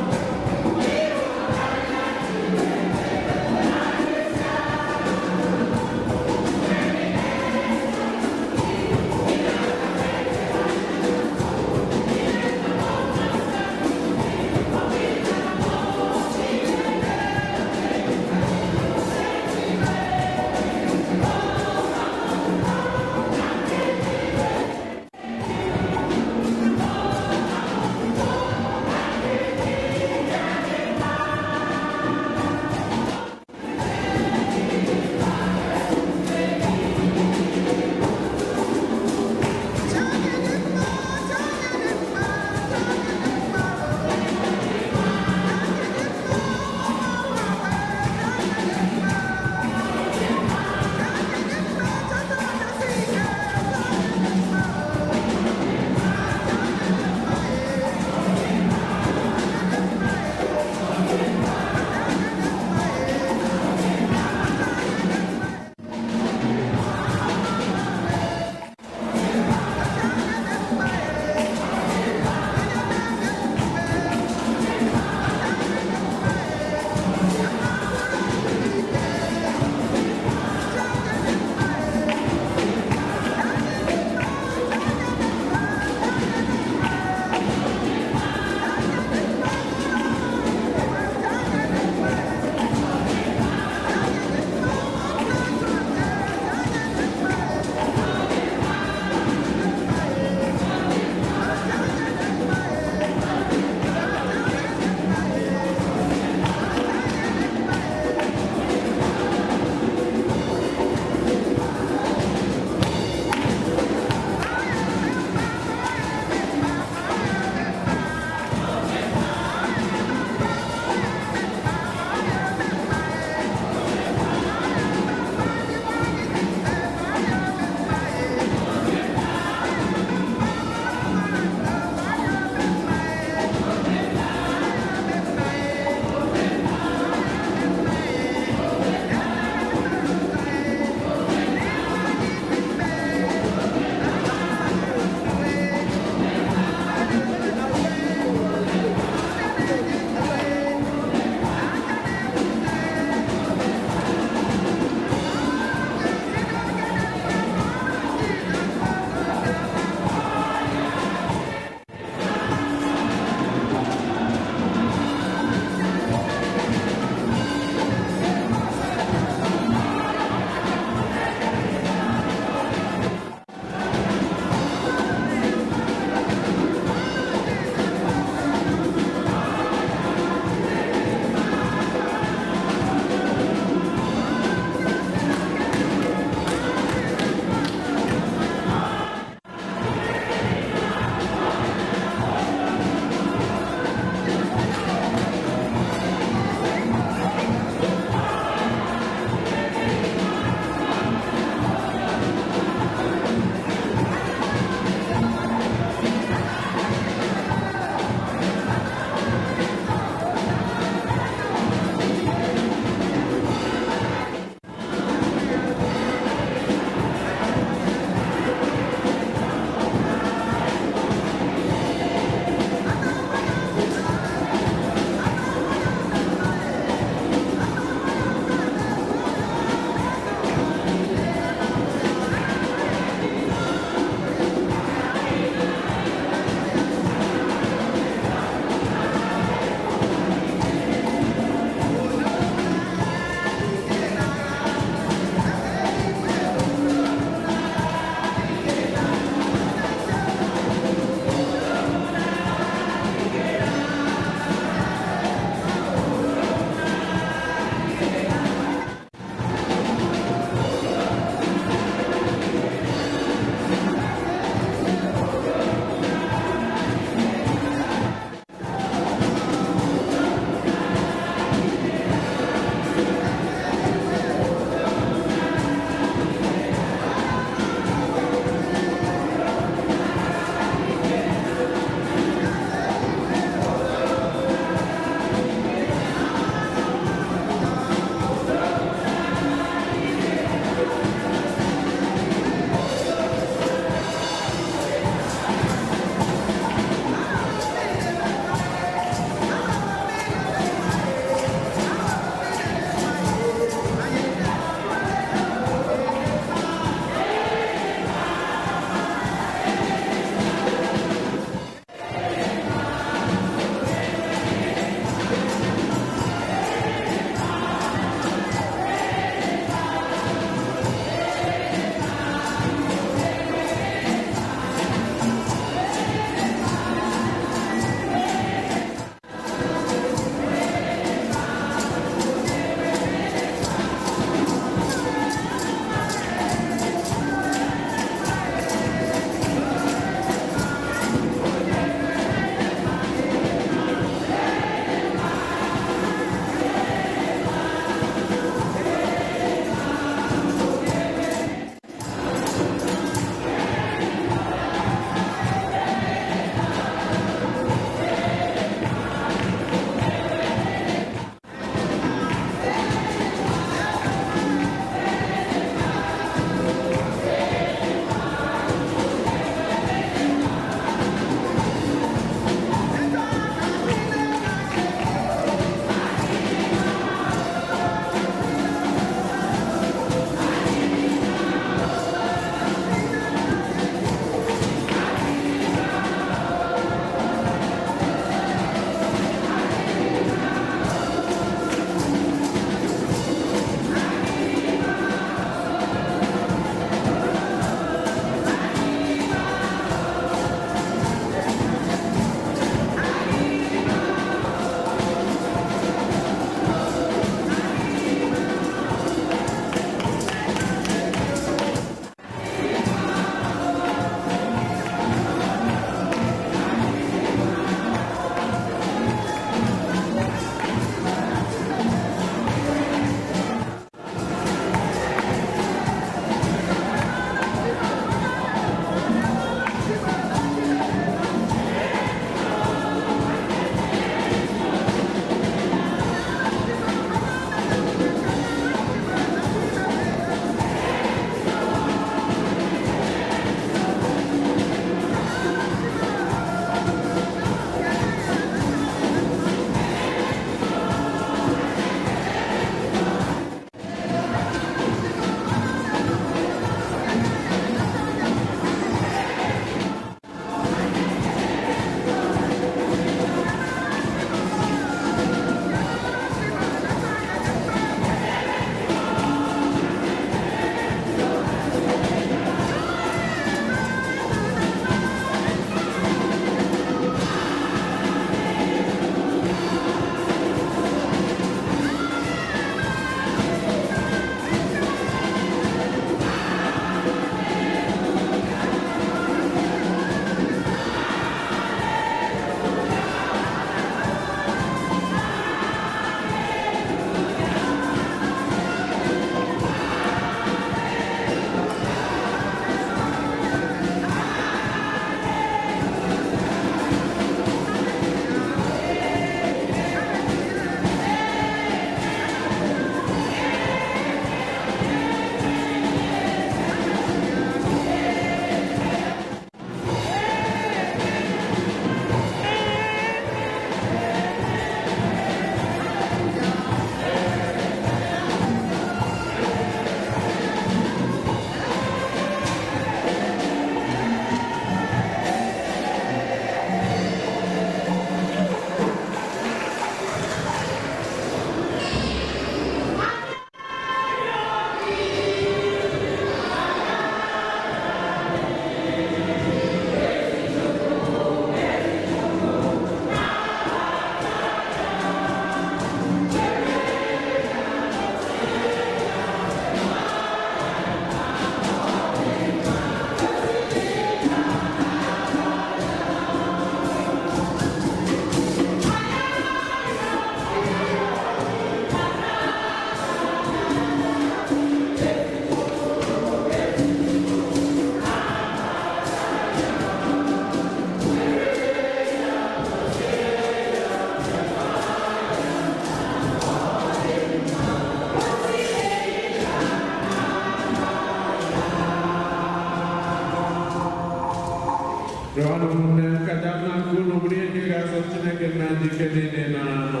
Rịọnụ ụmụnne m ka m na nke unu bụrụ ihe ga-asọ Chineke na ndị ike niile na-anọ.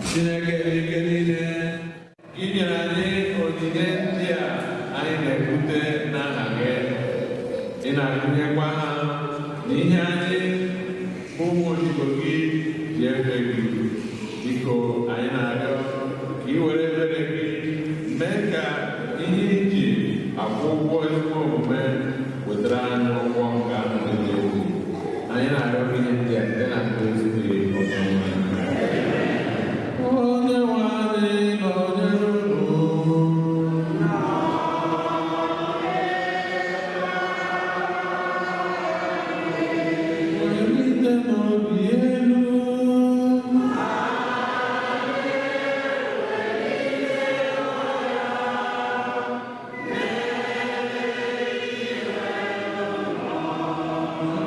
Chineke dị ike niile, i nyere anyị onyinye ndị a anyị na-ebute n'aha gị. Ị na-agụnyekwa ha n'ihe anyị bụ ụmụ odibo gị ji efe gị. Biko, anyị na-arịọ ka ị were ebere gị mee ka ihe iji akwụ ụgwọ ezigbo omume wetara anyị ụgwọ nke ahụ dị elu. Anyị na-arịọ gị ihe ndị a site na Kristi Onyenwe anyị. Onyenwe anyị nọnyere unu. Welite n'obi elu.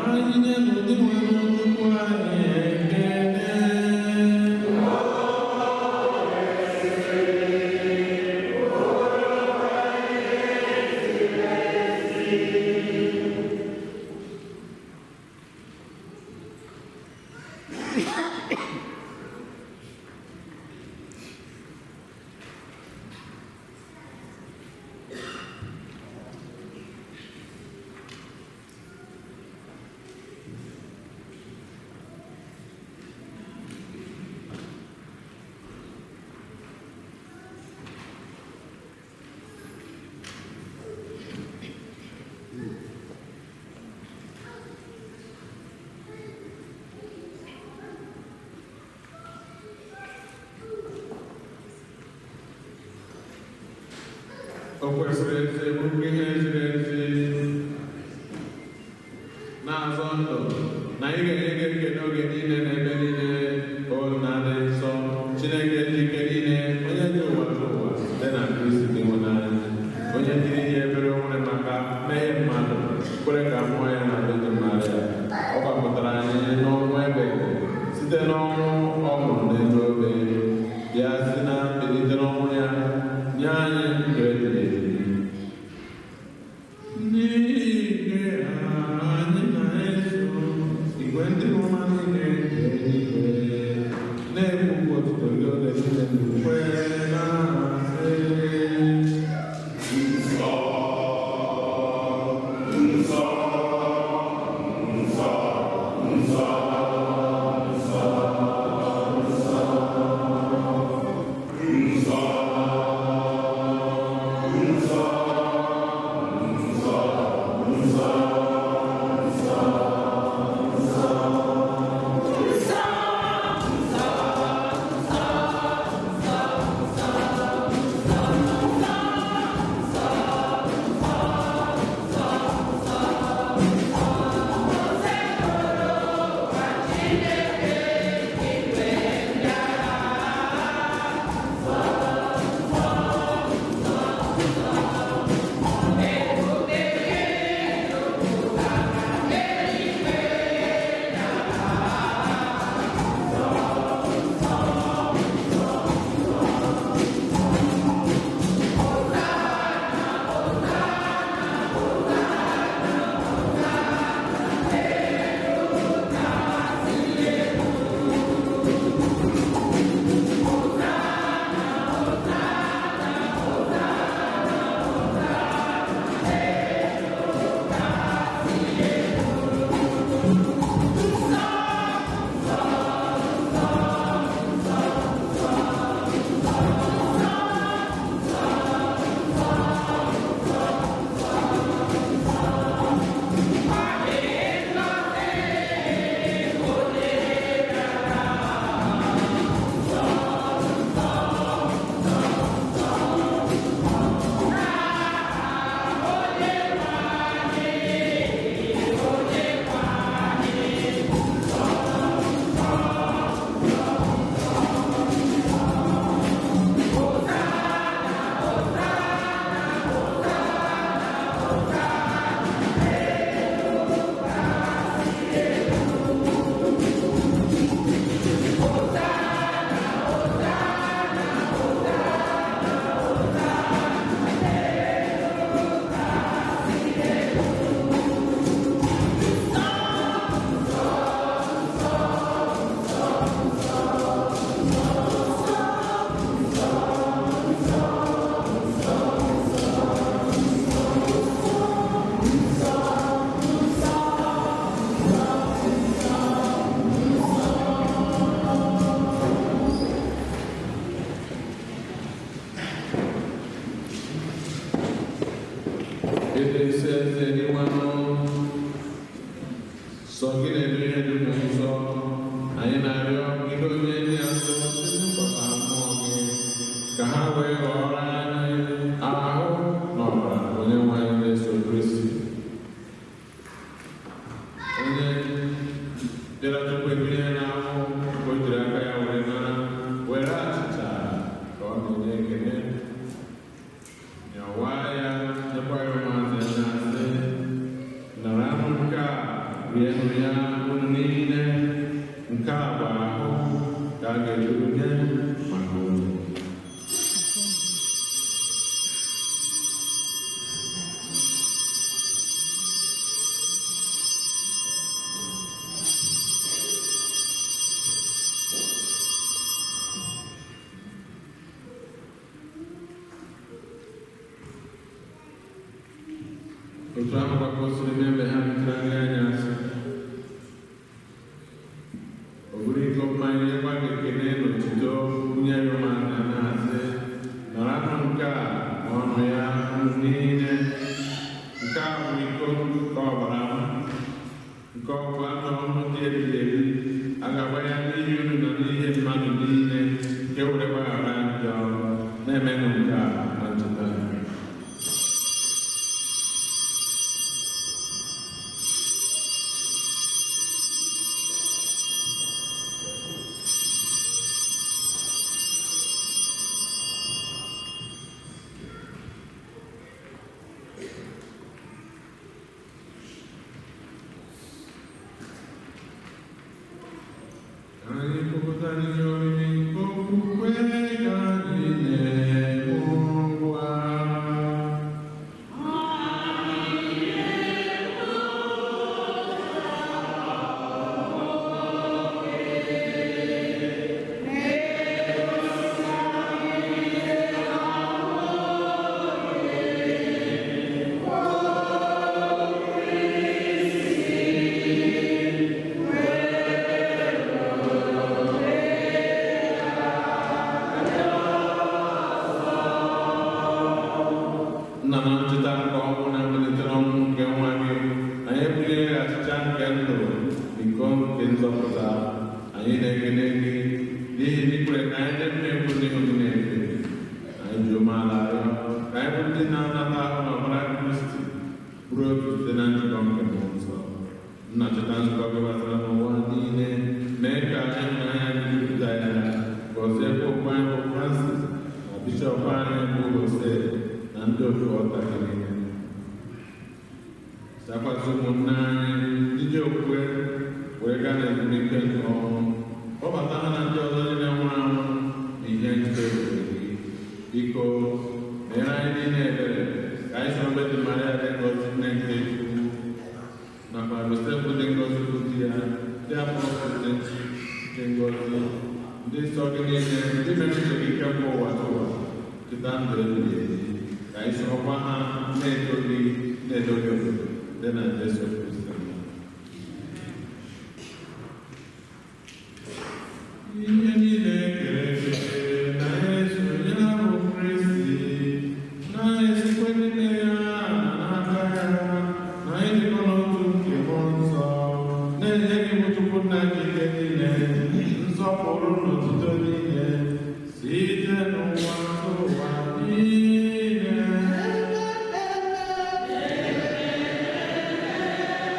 Anyị nye n'ụdị nwere Chukwu anyị ekele. O kwesịrị ezi bụrụkwa ihe ziri ezi na-azọ ndụ na anyị ga-enye gị ekele oge niile na ebe niile, o Nna dị nsọ, Chineke dị ike niile, onye dị ụwa dị ụwa, site na Kristi dị ịhụnanya, onye jiri ihe ebere o nwere maka mmehie mmadụ kwere ka mmụọ ya na Virgin Maria. Ọ gbapụtara anyị n'ọnwụ ebeghị site n'ọnwụ ọ nwụrụ n'elu obe, bịa si na mbilite n'ọnwụ ya nye anyị ndụ ebighị ebi. N'ihi anyị na-eso igwe ndị ọma niile nke eluigwe na-ekwupụ otuto gị oge niile n'ukwe na-asị. Nsọ, nsọ, nsọ, nsọ, nsọ, nsọ, nsọ, nsọ, nsọ, nsọ, nsọ. Anyị na-arịọ gị onye ndị nsọ tụkwasị mmụọ gị ka ha wee ghọrọ anyị ahụ na ọbara onye nwe anyị Jesu Kristi, onye bịara tupu ebinye n'ahụ ka o jiri aka ya were nara were achịcha ka ọ na-enye ekele, nyawa ya nyekwa ya ụmụazị ya na-asị, naranụ nke a, rienụ ya unu niile, nke a bụ ahụ ka a ga-ejuru nye maka unu. Otu ahụ kwa ka o siri mee mgbe ha richara nri anyasị, o buru iko mmanya nyekwa gị ekele na otuto bunye ya ụmụazụ ya na-asị, naranụ nke a ṅụọnụ ya unu niile, nke a bụ iko nke ọbara m, nke ọgbụgba ndụ ọhụrụ dị ebighị ebi, a ga-agba ya n'ihi unu na n'ihi mmadụ niile nke were gbaghara njọ. Na-emenụ nke a na ncheta. Anyị kwupụtara ihe omimi nke okwukwe ka anyị na-eme ugbu a. Nna na ncheta nke ọnwụ na mbilite n'ọnwụ nke nwa gị, anyị ebuliere gị achịcha nke ndụ na iko nke nzọpụta. Anyị na-ekele gị n'ihi na i kwere ka anyị dị mma ekwu n'ihu gị na-efe. Anyị ji umeala arịọ ka anyị bụ ndị na-anata ahụ na ọbara Kristi bụrụ otu site na njikọ nke Mmụọ Nsọ. Nna, cheta nzukọ gị gbasara n'ụwa niile, mee ka ịhụnanya gị jupụta ya. Gọziekwa okwu anyị bụ Francis na bishọp anyị bụ Jose na ndị otu ọta gị niile. Chakwasị ụmụnne anyị ndị ji okwukwe wee gaa n'ezumike nke ọnwụ, kpọbata ha na ndị ọzọ niile nwụrụ anwụ na ihe ncheta ebube gị. Biko meere anyị niile ebere ka anyị soro Virgin Maria dị ngọzi nne nke Chukwu nakwa Josef dị ngọzi bụ di ya, ndị apọstụl dị ngọzi, ndị nsọ gị niile, ndị mere uche gị kemgbe ụwa n'ụwa, cheta ndụ ebighị ebi, ka anyị sorokwa ha na-eto gị na-edo gị ofufe site na Jesu Kristi. Ihe niile kere eke na-eso ya bụ Kristi, na-esikwa n'ime ya na n'aka ya, na ịdịkọ n'otu nke Mmụọ Nsọ, na-enye gị bụ Chukwu Nna ji ike niile, nsọpụrụ na otuto niile, site n'ụwa n'ụwa niile. Amen.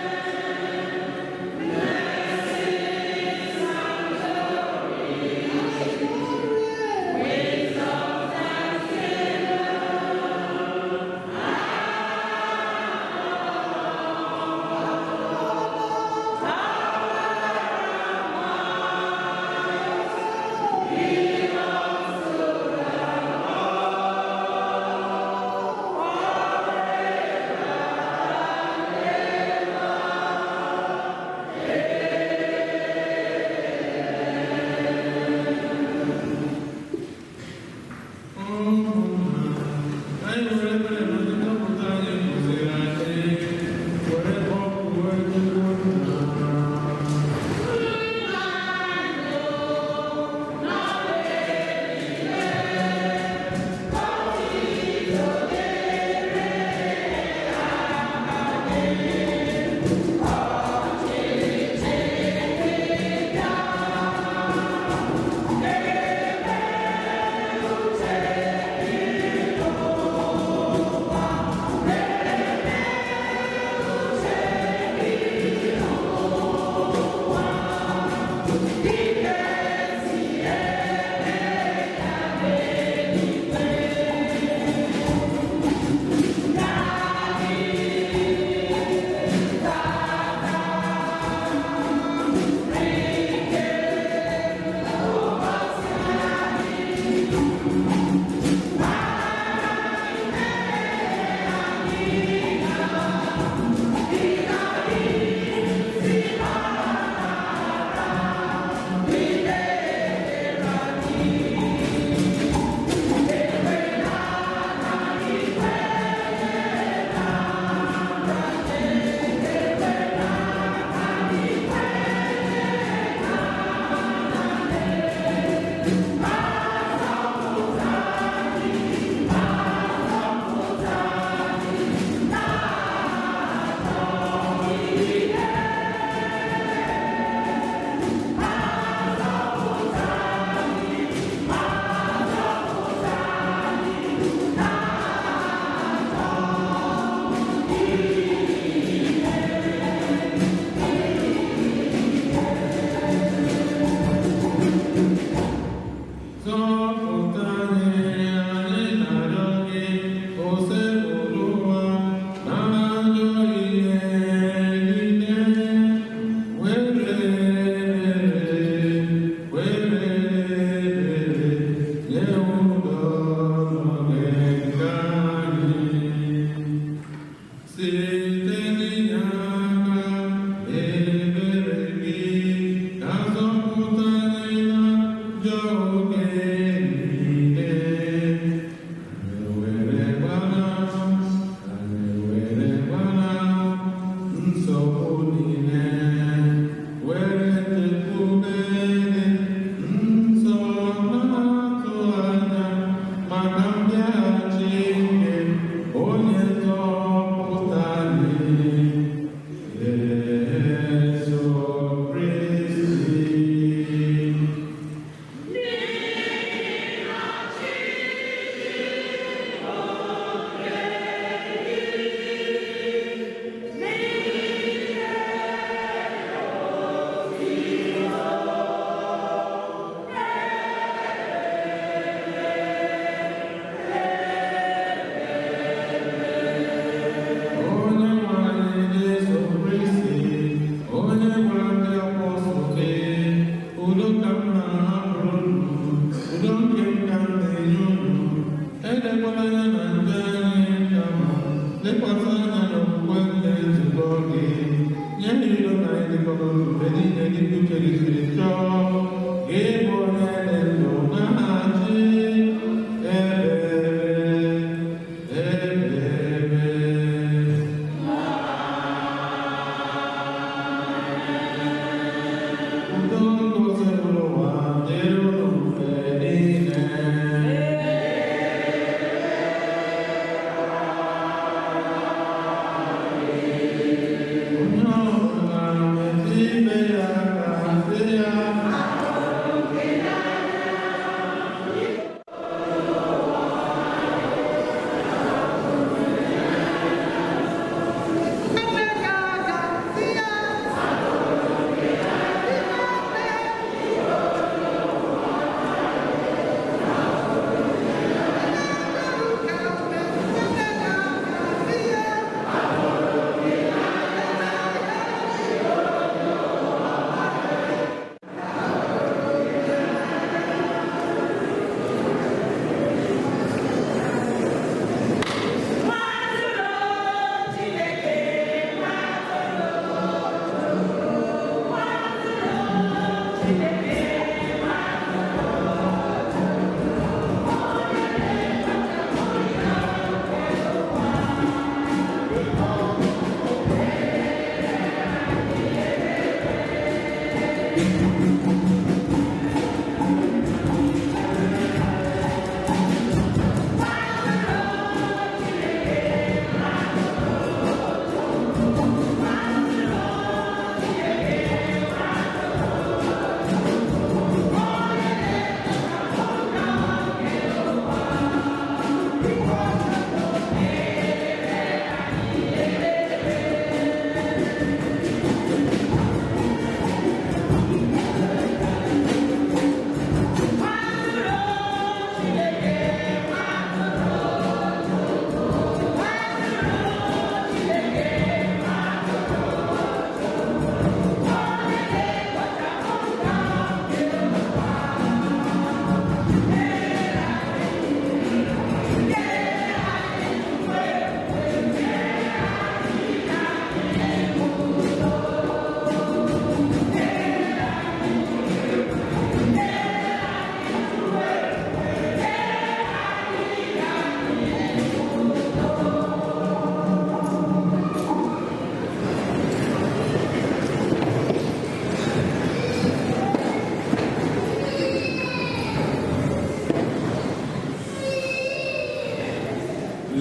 dịka uche gị siri chọọ, gị bụ onye dị ndụ na-achị ebebe ebebe. Udo ngozi ụwa dịrị unu mgbe niile. Onye ọbụla metụ ibe ya aka sị ya.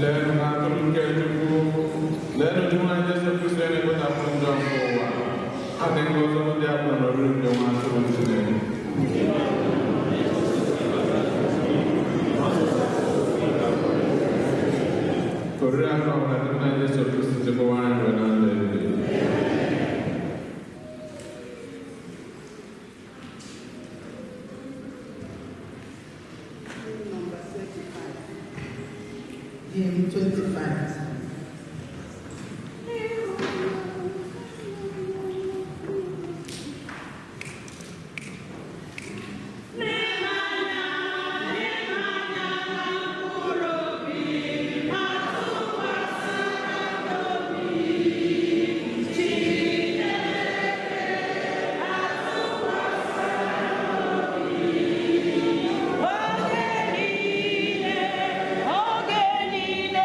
Leenụ na atụrụ nke Chukwu, leenụ dị nwa Jesu Kristi na-ekpochapụ njọ nke ụwa. Ha dị ngọzi ndị a kpọrọ oriri nke nwa atụrụ Chineke. Oriri akụ ọbụla dị nwa Jesu Kristi chekwaba anyị ruo na ndụ ebighị ebi. Number 25. Hymn 25. Oge niile, oge niile,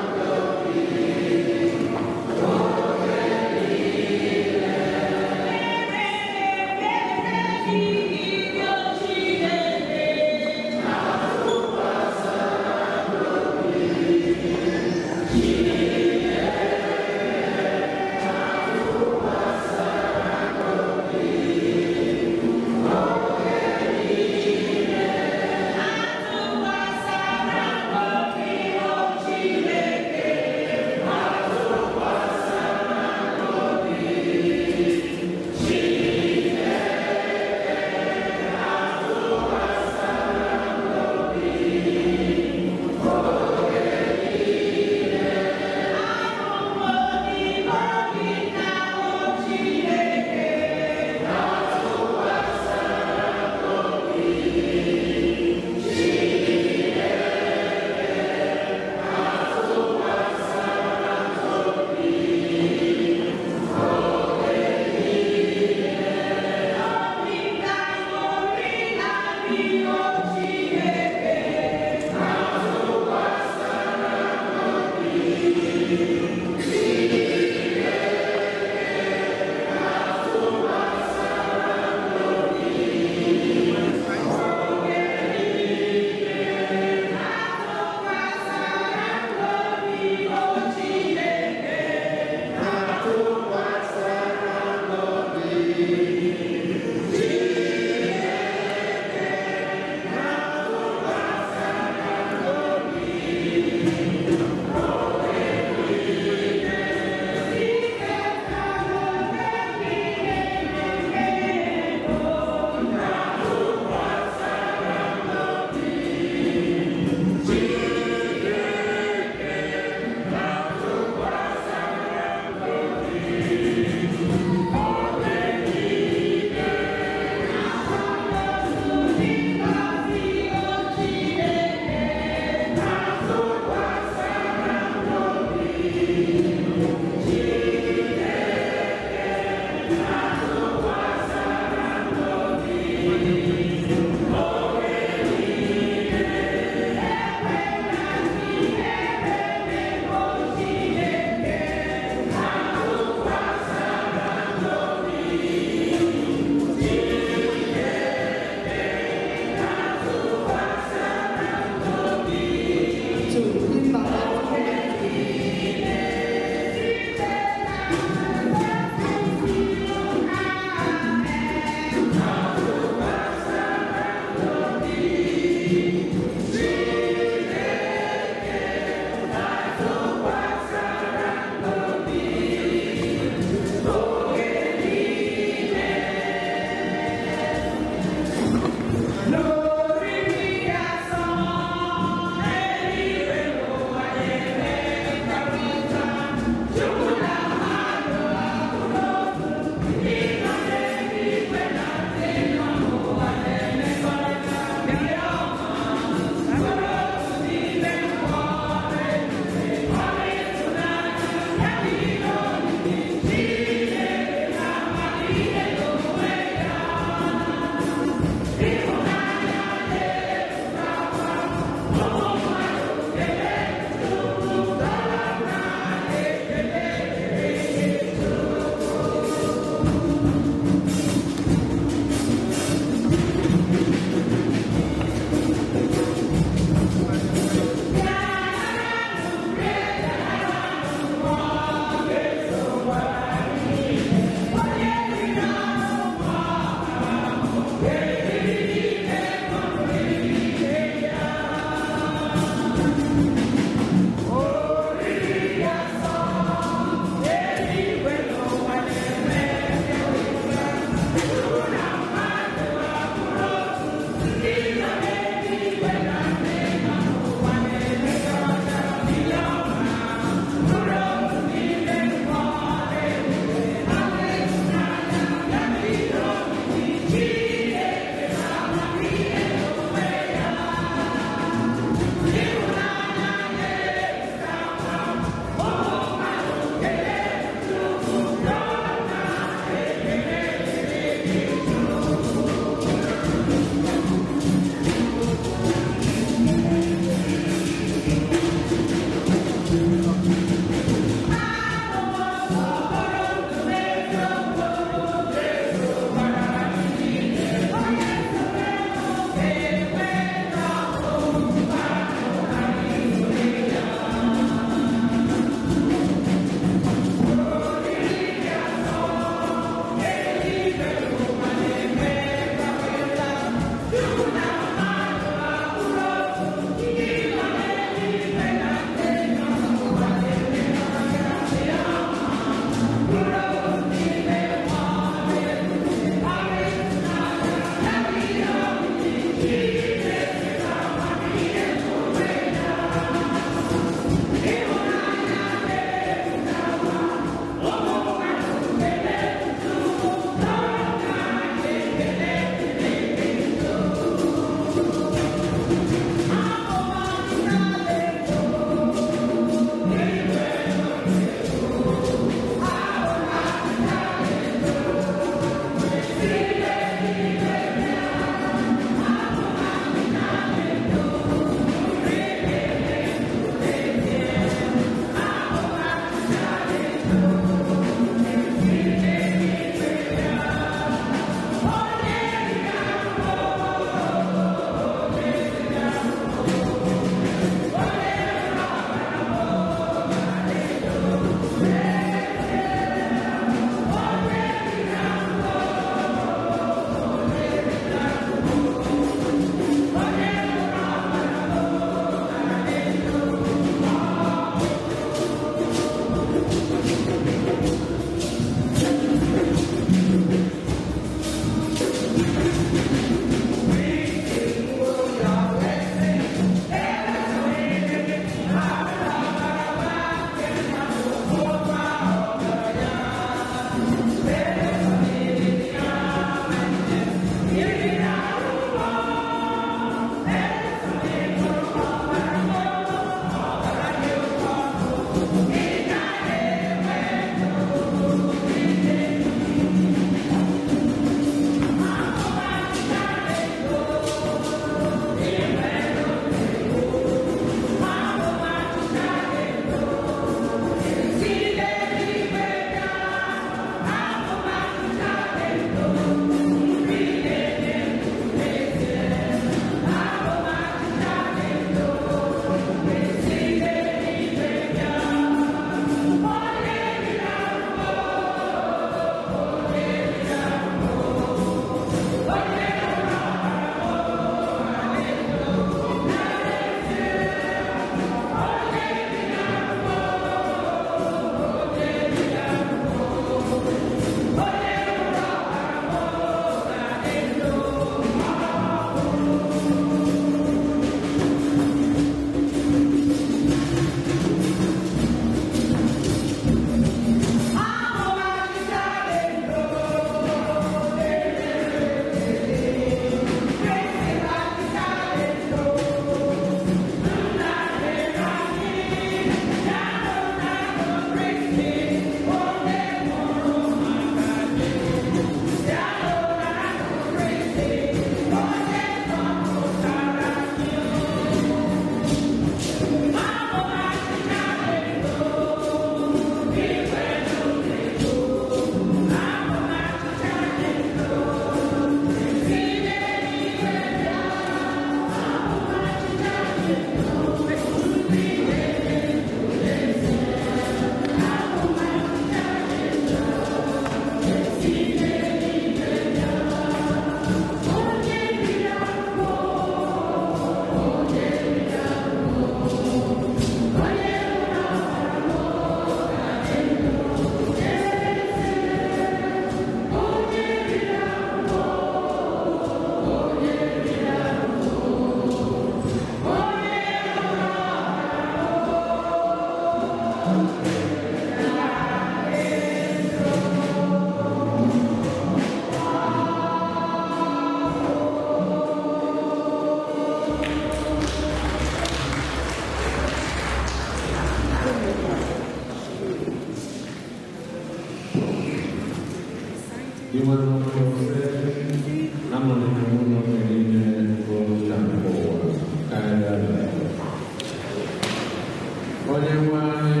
Onye nwe anyị,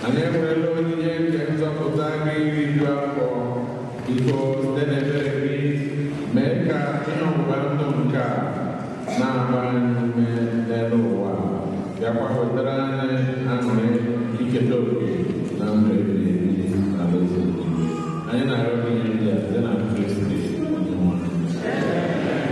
anyị enwerela onyinye nke nzọpụta gị riju afọ. Biko site n'ebere gị mee ka ihe ọgbụgba ndụ nke a na-agba anyị ume n'elu ụwa, bịakwa wetara anyị aṅụrị iketa oke na ndụ ebighị ebi n'alaeze eluigwe. Anyị na-arịọ gị ihe ndị a site na Kristi Onyenwe anyị.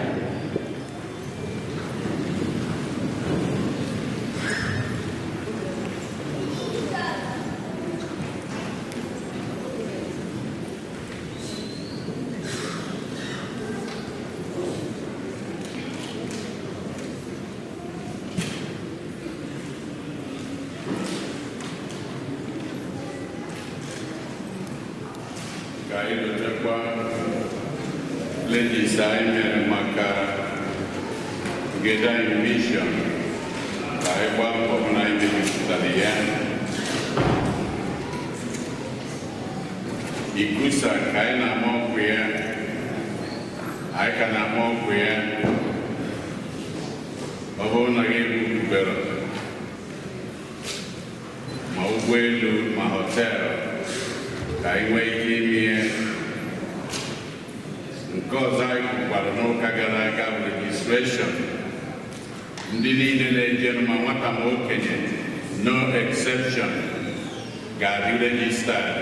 Ka anyị dotekwa ladies anyị mere maka Together in Mission, ka anyị gbaa mbọ hụ na anyị mejupụtara ya. Ikusa ka anyị na-ama ọkụ ya, anyị ka na-ama ọkụ ya. Ọ bụrụ na gị ebubere ma ụgbọelu ma họteelụ, ka anyị nwee ike ime ihe. Nke ọzọ anyị kwukwara n'ụka gara aga bụ registration. Ndị niile na-eje ma nwata ma okenye, no exception, ga-adị registered.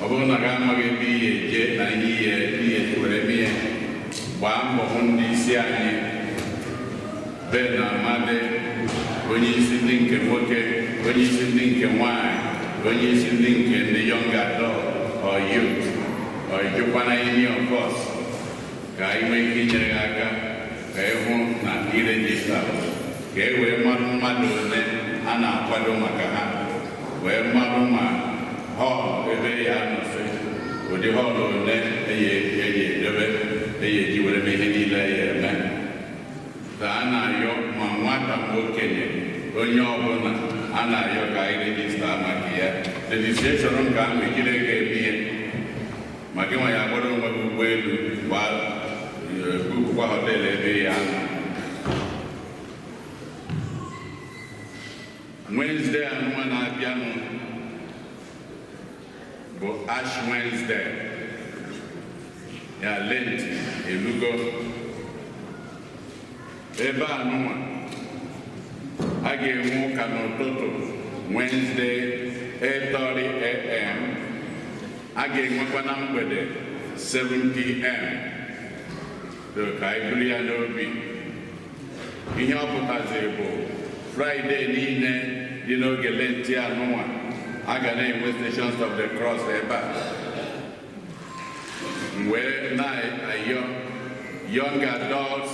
Ọ bụrụ na gị amaghị ebe ihe eje na ihe ihe were mee ihe, gbaa mbọ hụ ndị isi anyị, Ben Amadi, onye isi ndị nke nwoke, onye isi ndị nke nwanyị, onye isi ndị nke ndị young adult or youth, or ijikwana any of us, ka anyị nwee ike inyere gị aka ka ị hụ na irejista, ka e wee mmadụ mmadụ ole a na-akwado maka ha, wee mmadụ ma họọlụ ebe ya nọsị, ụdị họọlụ ole eyi edobe eyi eji were mee ihe niile ya eme. Ka a na-ayọ ma nwata ma okenye, onye ọbụla a na-ayọ ka anyị rejista maka ya. Rejistreshọn nke ahụ ejiri ego eme ihe, ma gị nwa ya agbara onwe gị ụgbọelu bukwa họteelụ ebe ya nọ. Wednesday anụnwa na-abịanụ bụ Ash Wednesday, ya Lent elugo. Ebe anụnwa a ga-enwe ụka n'ụtụtụ Wednesday 8:30 a.m. a ga-enwekwa na mgbede 7 p.m. So ka anyị buru ya n'obi. Ihe ọ pụtaziri bụ Fraịde niile dị n'oge Lent anụnwa a ga na-enwe Stations of the Cross ebe a. M wee na-ayọ young adults,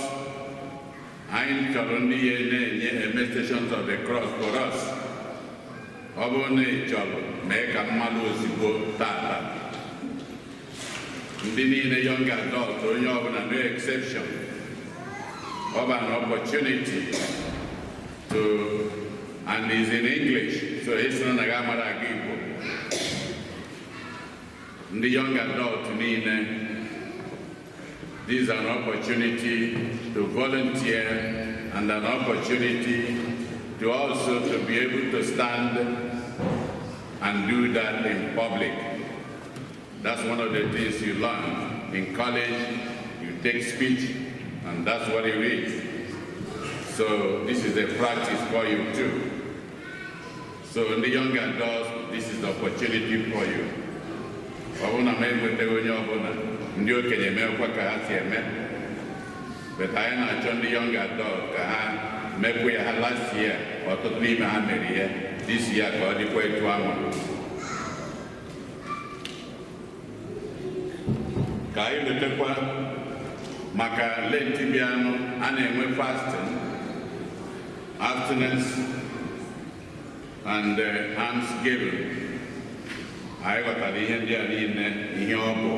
anyị chọrọ ndị ya na-enye eme Stations of the Cross for us. Ọ bụrụ na ị chọrọ, mee ka mmadụ ozugbo tata. Ndị niile young adult, onye ọbụla, no exception. Ọ bụ an opportunity to, and is in English, so esi na ga amara aga Igbo. Ndị young adult niile, this is an opportunity to volunteer and an opportunity to also to be able to stand and do that in public. That's one of the things you learn. In college, you take speech, and that's what it is. So this is a practice for you too. So in the young adults, this is the opportunity for you. Ọ bụrụ na m enwetaghị onye ọbụla, ndị okenye emekwa ka ha si eme. But anyị na-achọ ndị young adult ka ha mekwa ya. Ha last year, ọtụtụ n'ime ha mere ya. This year ka ọ dịkwa etu ahụ. Ka anyị letekwa maka Lent bịanụ, a na-enwe fasting, abstinence, and almsgiving. Anyị ghọtara ihe ndị a niile, ihe ọ bụ,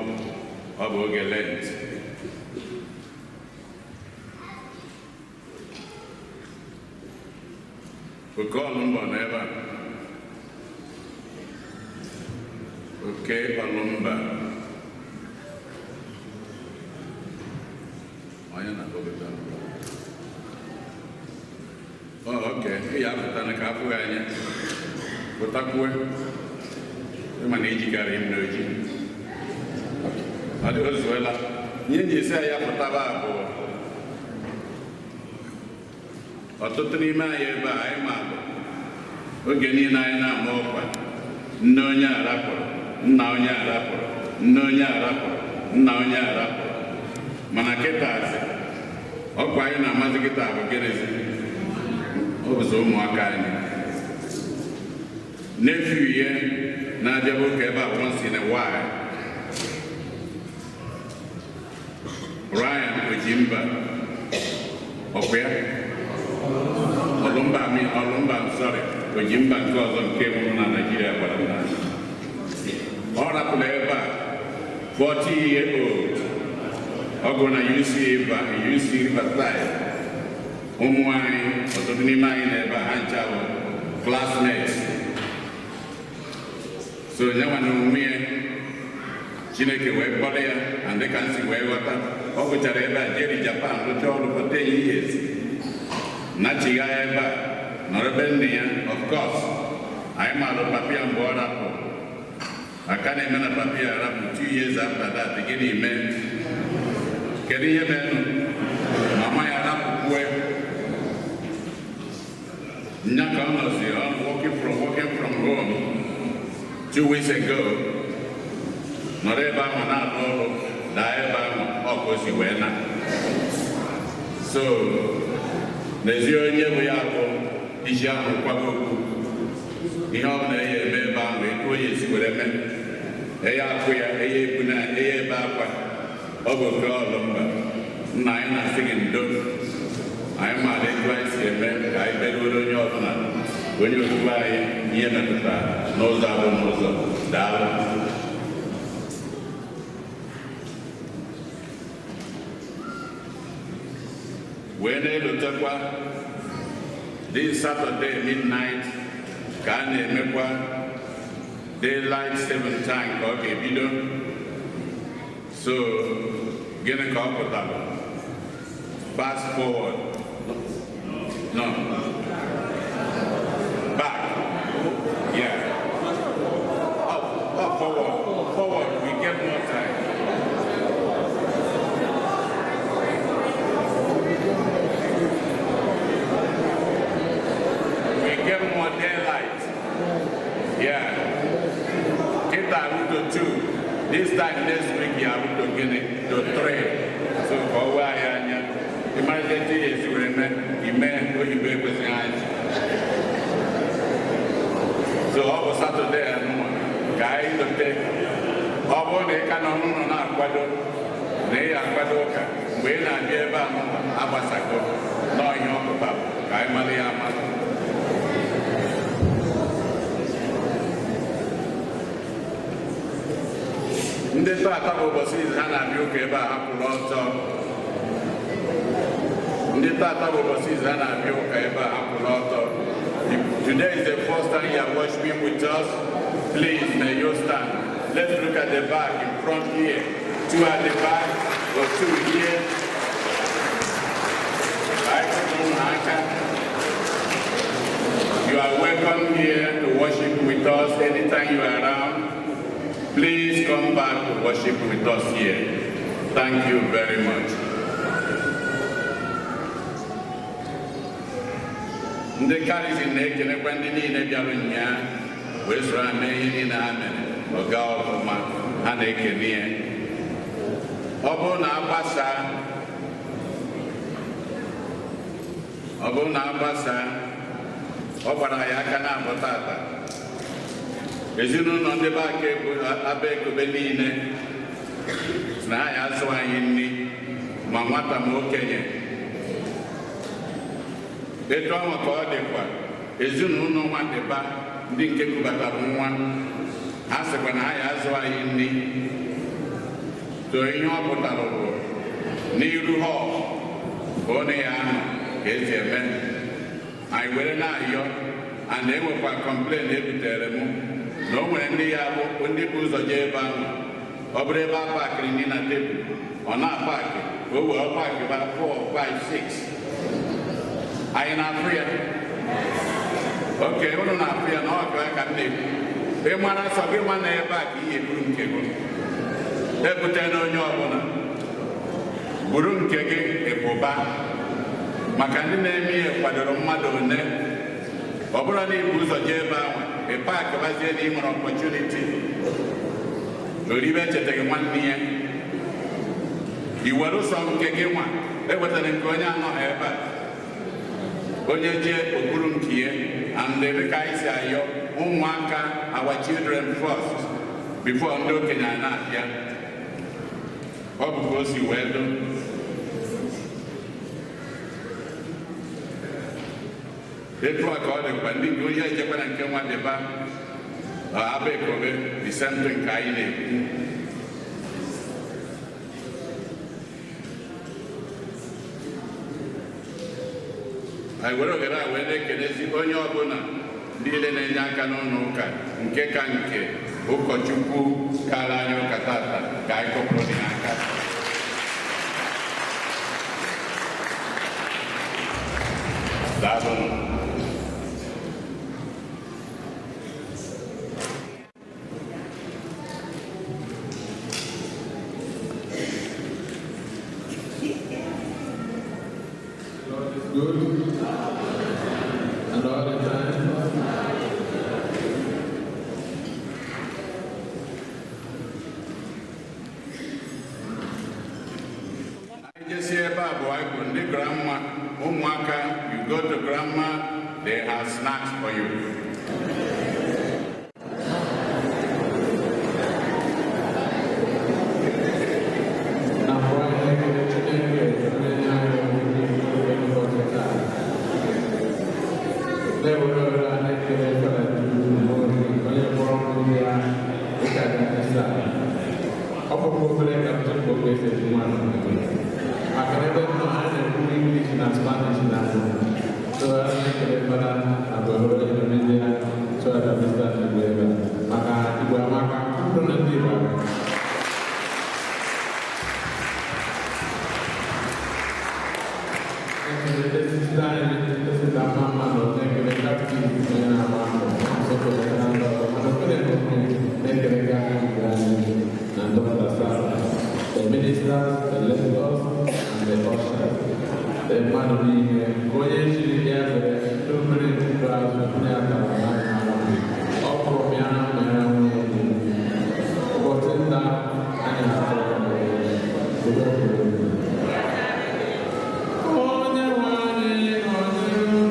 ọ bụ oge Lent. Oke Ọlụmba nọ ebe a. Oke Ọlụmba. Onye na-akpọgota? Oh, okay. Ị ya apụta na ka afụghị anya. Pụtakwue. Ịma na ijikara im n'oji. Ọ dị ozuela. Ihe nji esi anyị apụtaba bụ ọtụtụ n'ime anyị ebe a anyị ma bụ oge niile anyị na-ama ọkwa nne onye a rapụrụ, nna onye a rapụrụ, nne onye a rapụrụ, nna onye a rapụrụ. Mana kịtazi ọkwa anyị na-amazi kịta bụ gịnịzi? Ọ bụzi ụmụaka anyị. Nephew ihe na-abịa ụka ebe a once in a while, Ryan Ojimba, ọkwa ya? Ọlụmba, Ọlụmba, I'm sorry, Ojimba nke ọzọ nke nwụrụ na Naịjirịa gwara m na ọ rapụrụ ebe a 40 year old, ọ gụrụ na UC UC Riverside. Ụmụ anyị ọtụtụ n'ime anyị na ebe a ha ncha bụ classmates. So nyanwa na onwe ya Chineke wee kpọrọ ya, na dịka nsi wee ghọta ọ gụchara ebe a jeri Japan rụchaa ọrụ for 10 years, nachigha ebe a nọrọ ebe nne ya. Of course anyị maara papa ya mgbe ọ rapụ aka na-eme na papa ya rapụ 2 years after that. Gịnị mee? Kedu ihe menụ? Mama ya rapụkwue nya ka ọ nọzi on working from home 2 weeks ago, nọrọ ebe ahụ na-arụ ọrụ daa ebe ahụ ọ ka o si wee na. So n'ezie onye bụ ya bụ isi ahụ kwago okwu ihe ọ bụla ya eme ebe ahụ etu onye esi were mee eye akwụ ya eye ebu na eye ebe akwa. Ọ bụ oke Ọlụmba nna anyị na-asị gị ndo. Anyị maara etu anyị si eme ka anyị beruoro onye ọbụla onye okwukwe anyị ihe metụtara n'ụzọ abụ n'ụzọ. Daalụ. Wee na-elotekwa this Saturday midnight ka a na-emekwa daylight saving time ka ọ ga-ebido. So gịnị ka ọ pụtara? Fast forward, no, back, yeah, up, up, forward, forward, we get more time. We get more daylight. Yeah. Get that to 2. This time next week, you have to get it to 3. So for where I am, emergency is oyibo ekwesịghị anyị. So ọ bụ Saturday anụnwa ka anyị lote. Ọ bụrụ na ị ka nọ n'ụlọ na-akwado na ị akwado ụka mgbe ị na-abịa ebe a nụnwa agbasago n'ọhịa ọpụta ka anyị mara ya amara. Ndị tata bụ ụbọchị izu ha na-abịa ụka ebe a hapụrụ ọtọ. Ndị tata bụ ụbọchị izu ha na-abịa ụka ebe a hapụrụ ọtọ. If today is the first time you are worshiping with us, please may you stand. Let's look at the back in front here. 2 at the back or 2 here. You are welcome here to worship with us anytime you are around. Please come back to worship with us here. Thank you very much. Ndị Charism na-ekelekwa ndị niile bịara ụnyaahụ wee soro ha mee ihe niile ha mere ọ gaa ọfụma, ha na-ekele ya. Ọ bụrụ na agbasaa, ọ bụrụ na agbasaa, ọ gbara ya aka na-abụ tata. Ezinụlọ ndị be aba ekobe niile na ha ya azụ anyị nri ma nwata ma okenye. Etu ahụ ka ọ dịkwa ezinụlọ nwa dịba ndị nke kubatara nwa ha sịkwa na ha ya azụ anyị nri. So ihe ọ pụtara bụ n'iru họl ka ọ na ya ahụ ka esi eme. Anyị were na-ayọ a na-enwekwa kọmplen ebutere m na o nwere ndị ya bụ ndị bụ ụzọ jee ebe ahụ. Ọ bụrụ ebe a pakịrị nri na tebụl, Ọ na-apaki o wee paaki ba 4, 5, 6. Anyị na-afụ ya. Oke unu na-afụ ya na ọ ka m na-ekwu. Ị mara sọ gị nwa na ebe a ka ihe buru nke gị. Ebute na onye ọbụla buru nke gị ịpụba, maka ndị na-eme ihe kwadoro mmadụ one. Ọ bụrụ na ibu ụzọ jee ebe ahụ ị paakị bazie na ị nwere opportunity oribe echetaghị nwanne ya, i were ụsọ nke gị nwa ewetara nke onye anọghị ebe a, onye jee okpuru nke ya. And dịka anyị si ayọ ụmụaka, our children first before ndị okenye a na-abịa. Ọ bụ ka o si wee do. Etu a ka ọ dịkwa ndị nke onye ejekwara nke nwa dịba aba ekobe the same thing ka anyị na-ekwu. Anyị were ohere a wee na-ekelezi onye ọbụla niile na-enye aka n'ụlọ ụka, nke ka nke ụkọchukwu kara anyị ụka tata, ka anyị kụpụrụ dị n'aka. Daalụnụ. Lord is good, and all the time. Anyị jesi ebe a bụ anyị bụ ndị grandma, ụmụaka, you go to grandma, they have snacks for you. Na mbụ anyị na-ekele Chineke onye nye anyị onyinye nke ụbọchị taa. Na-ewere ohere a na-ekele Fada Jude onye kpọrọ ndị ya dịka Kanisa. Ọ bụkwa obere ka m tupu oge esi eji nwa maka na ebe m nọ a na-ekwu English na Spanish na so a na-ekele Fada na Bọhoro eme ndị ya tụada mista na Igbo ebe a maka Igbo amaka kwuru na ndị Igbo amaka. Ekele sista anyị, sista mama na na-ekele kaptịn onye na-agba mbọ nsọpụrụ na ndị ọzọ, mana obere na onwe na-ekele gị aka mgbe anyị na Dọkịta Sara, the ministers, the lectors, and the ushers, the mmadụ niile nke onye chiri ya zere ndị obere ndụ azụ ndị a tara n'anya. Ọ kụrụ m ya na mere nwunye dị ụbọchị nta anyị na-atụ udo kwuru. Onye nwe anyị nọnyere unu.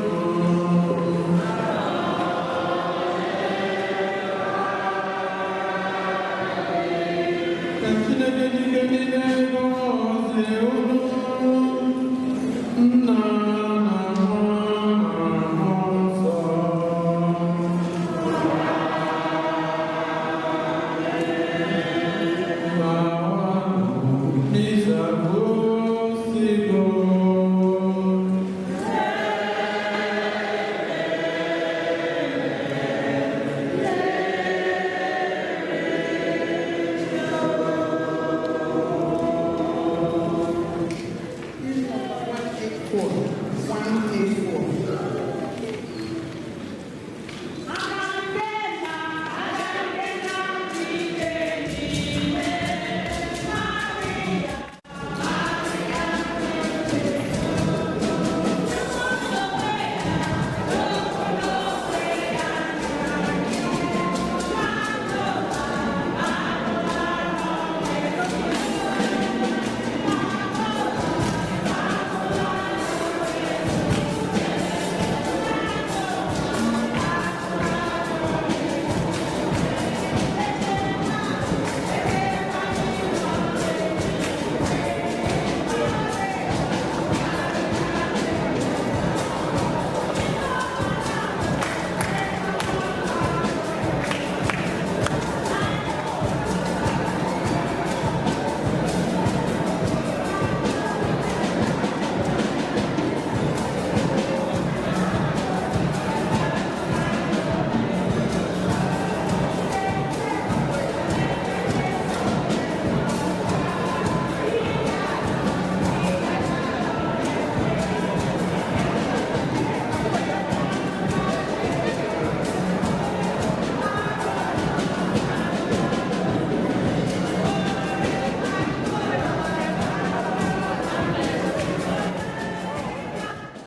Ka Chineke jide niile gọzie unu.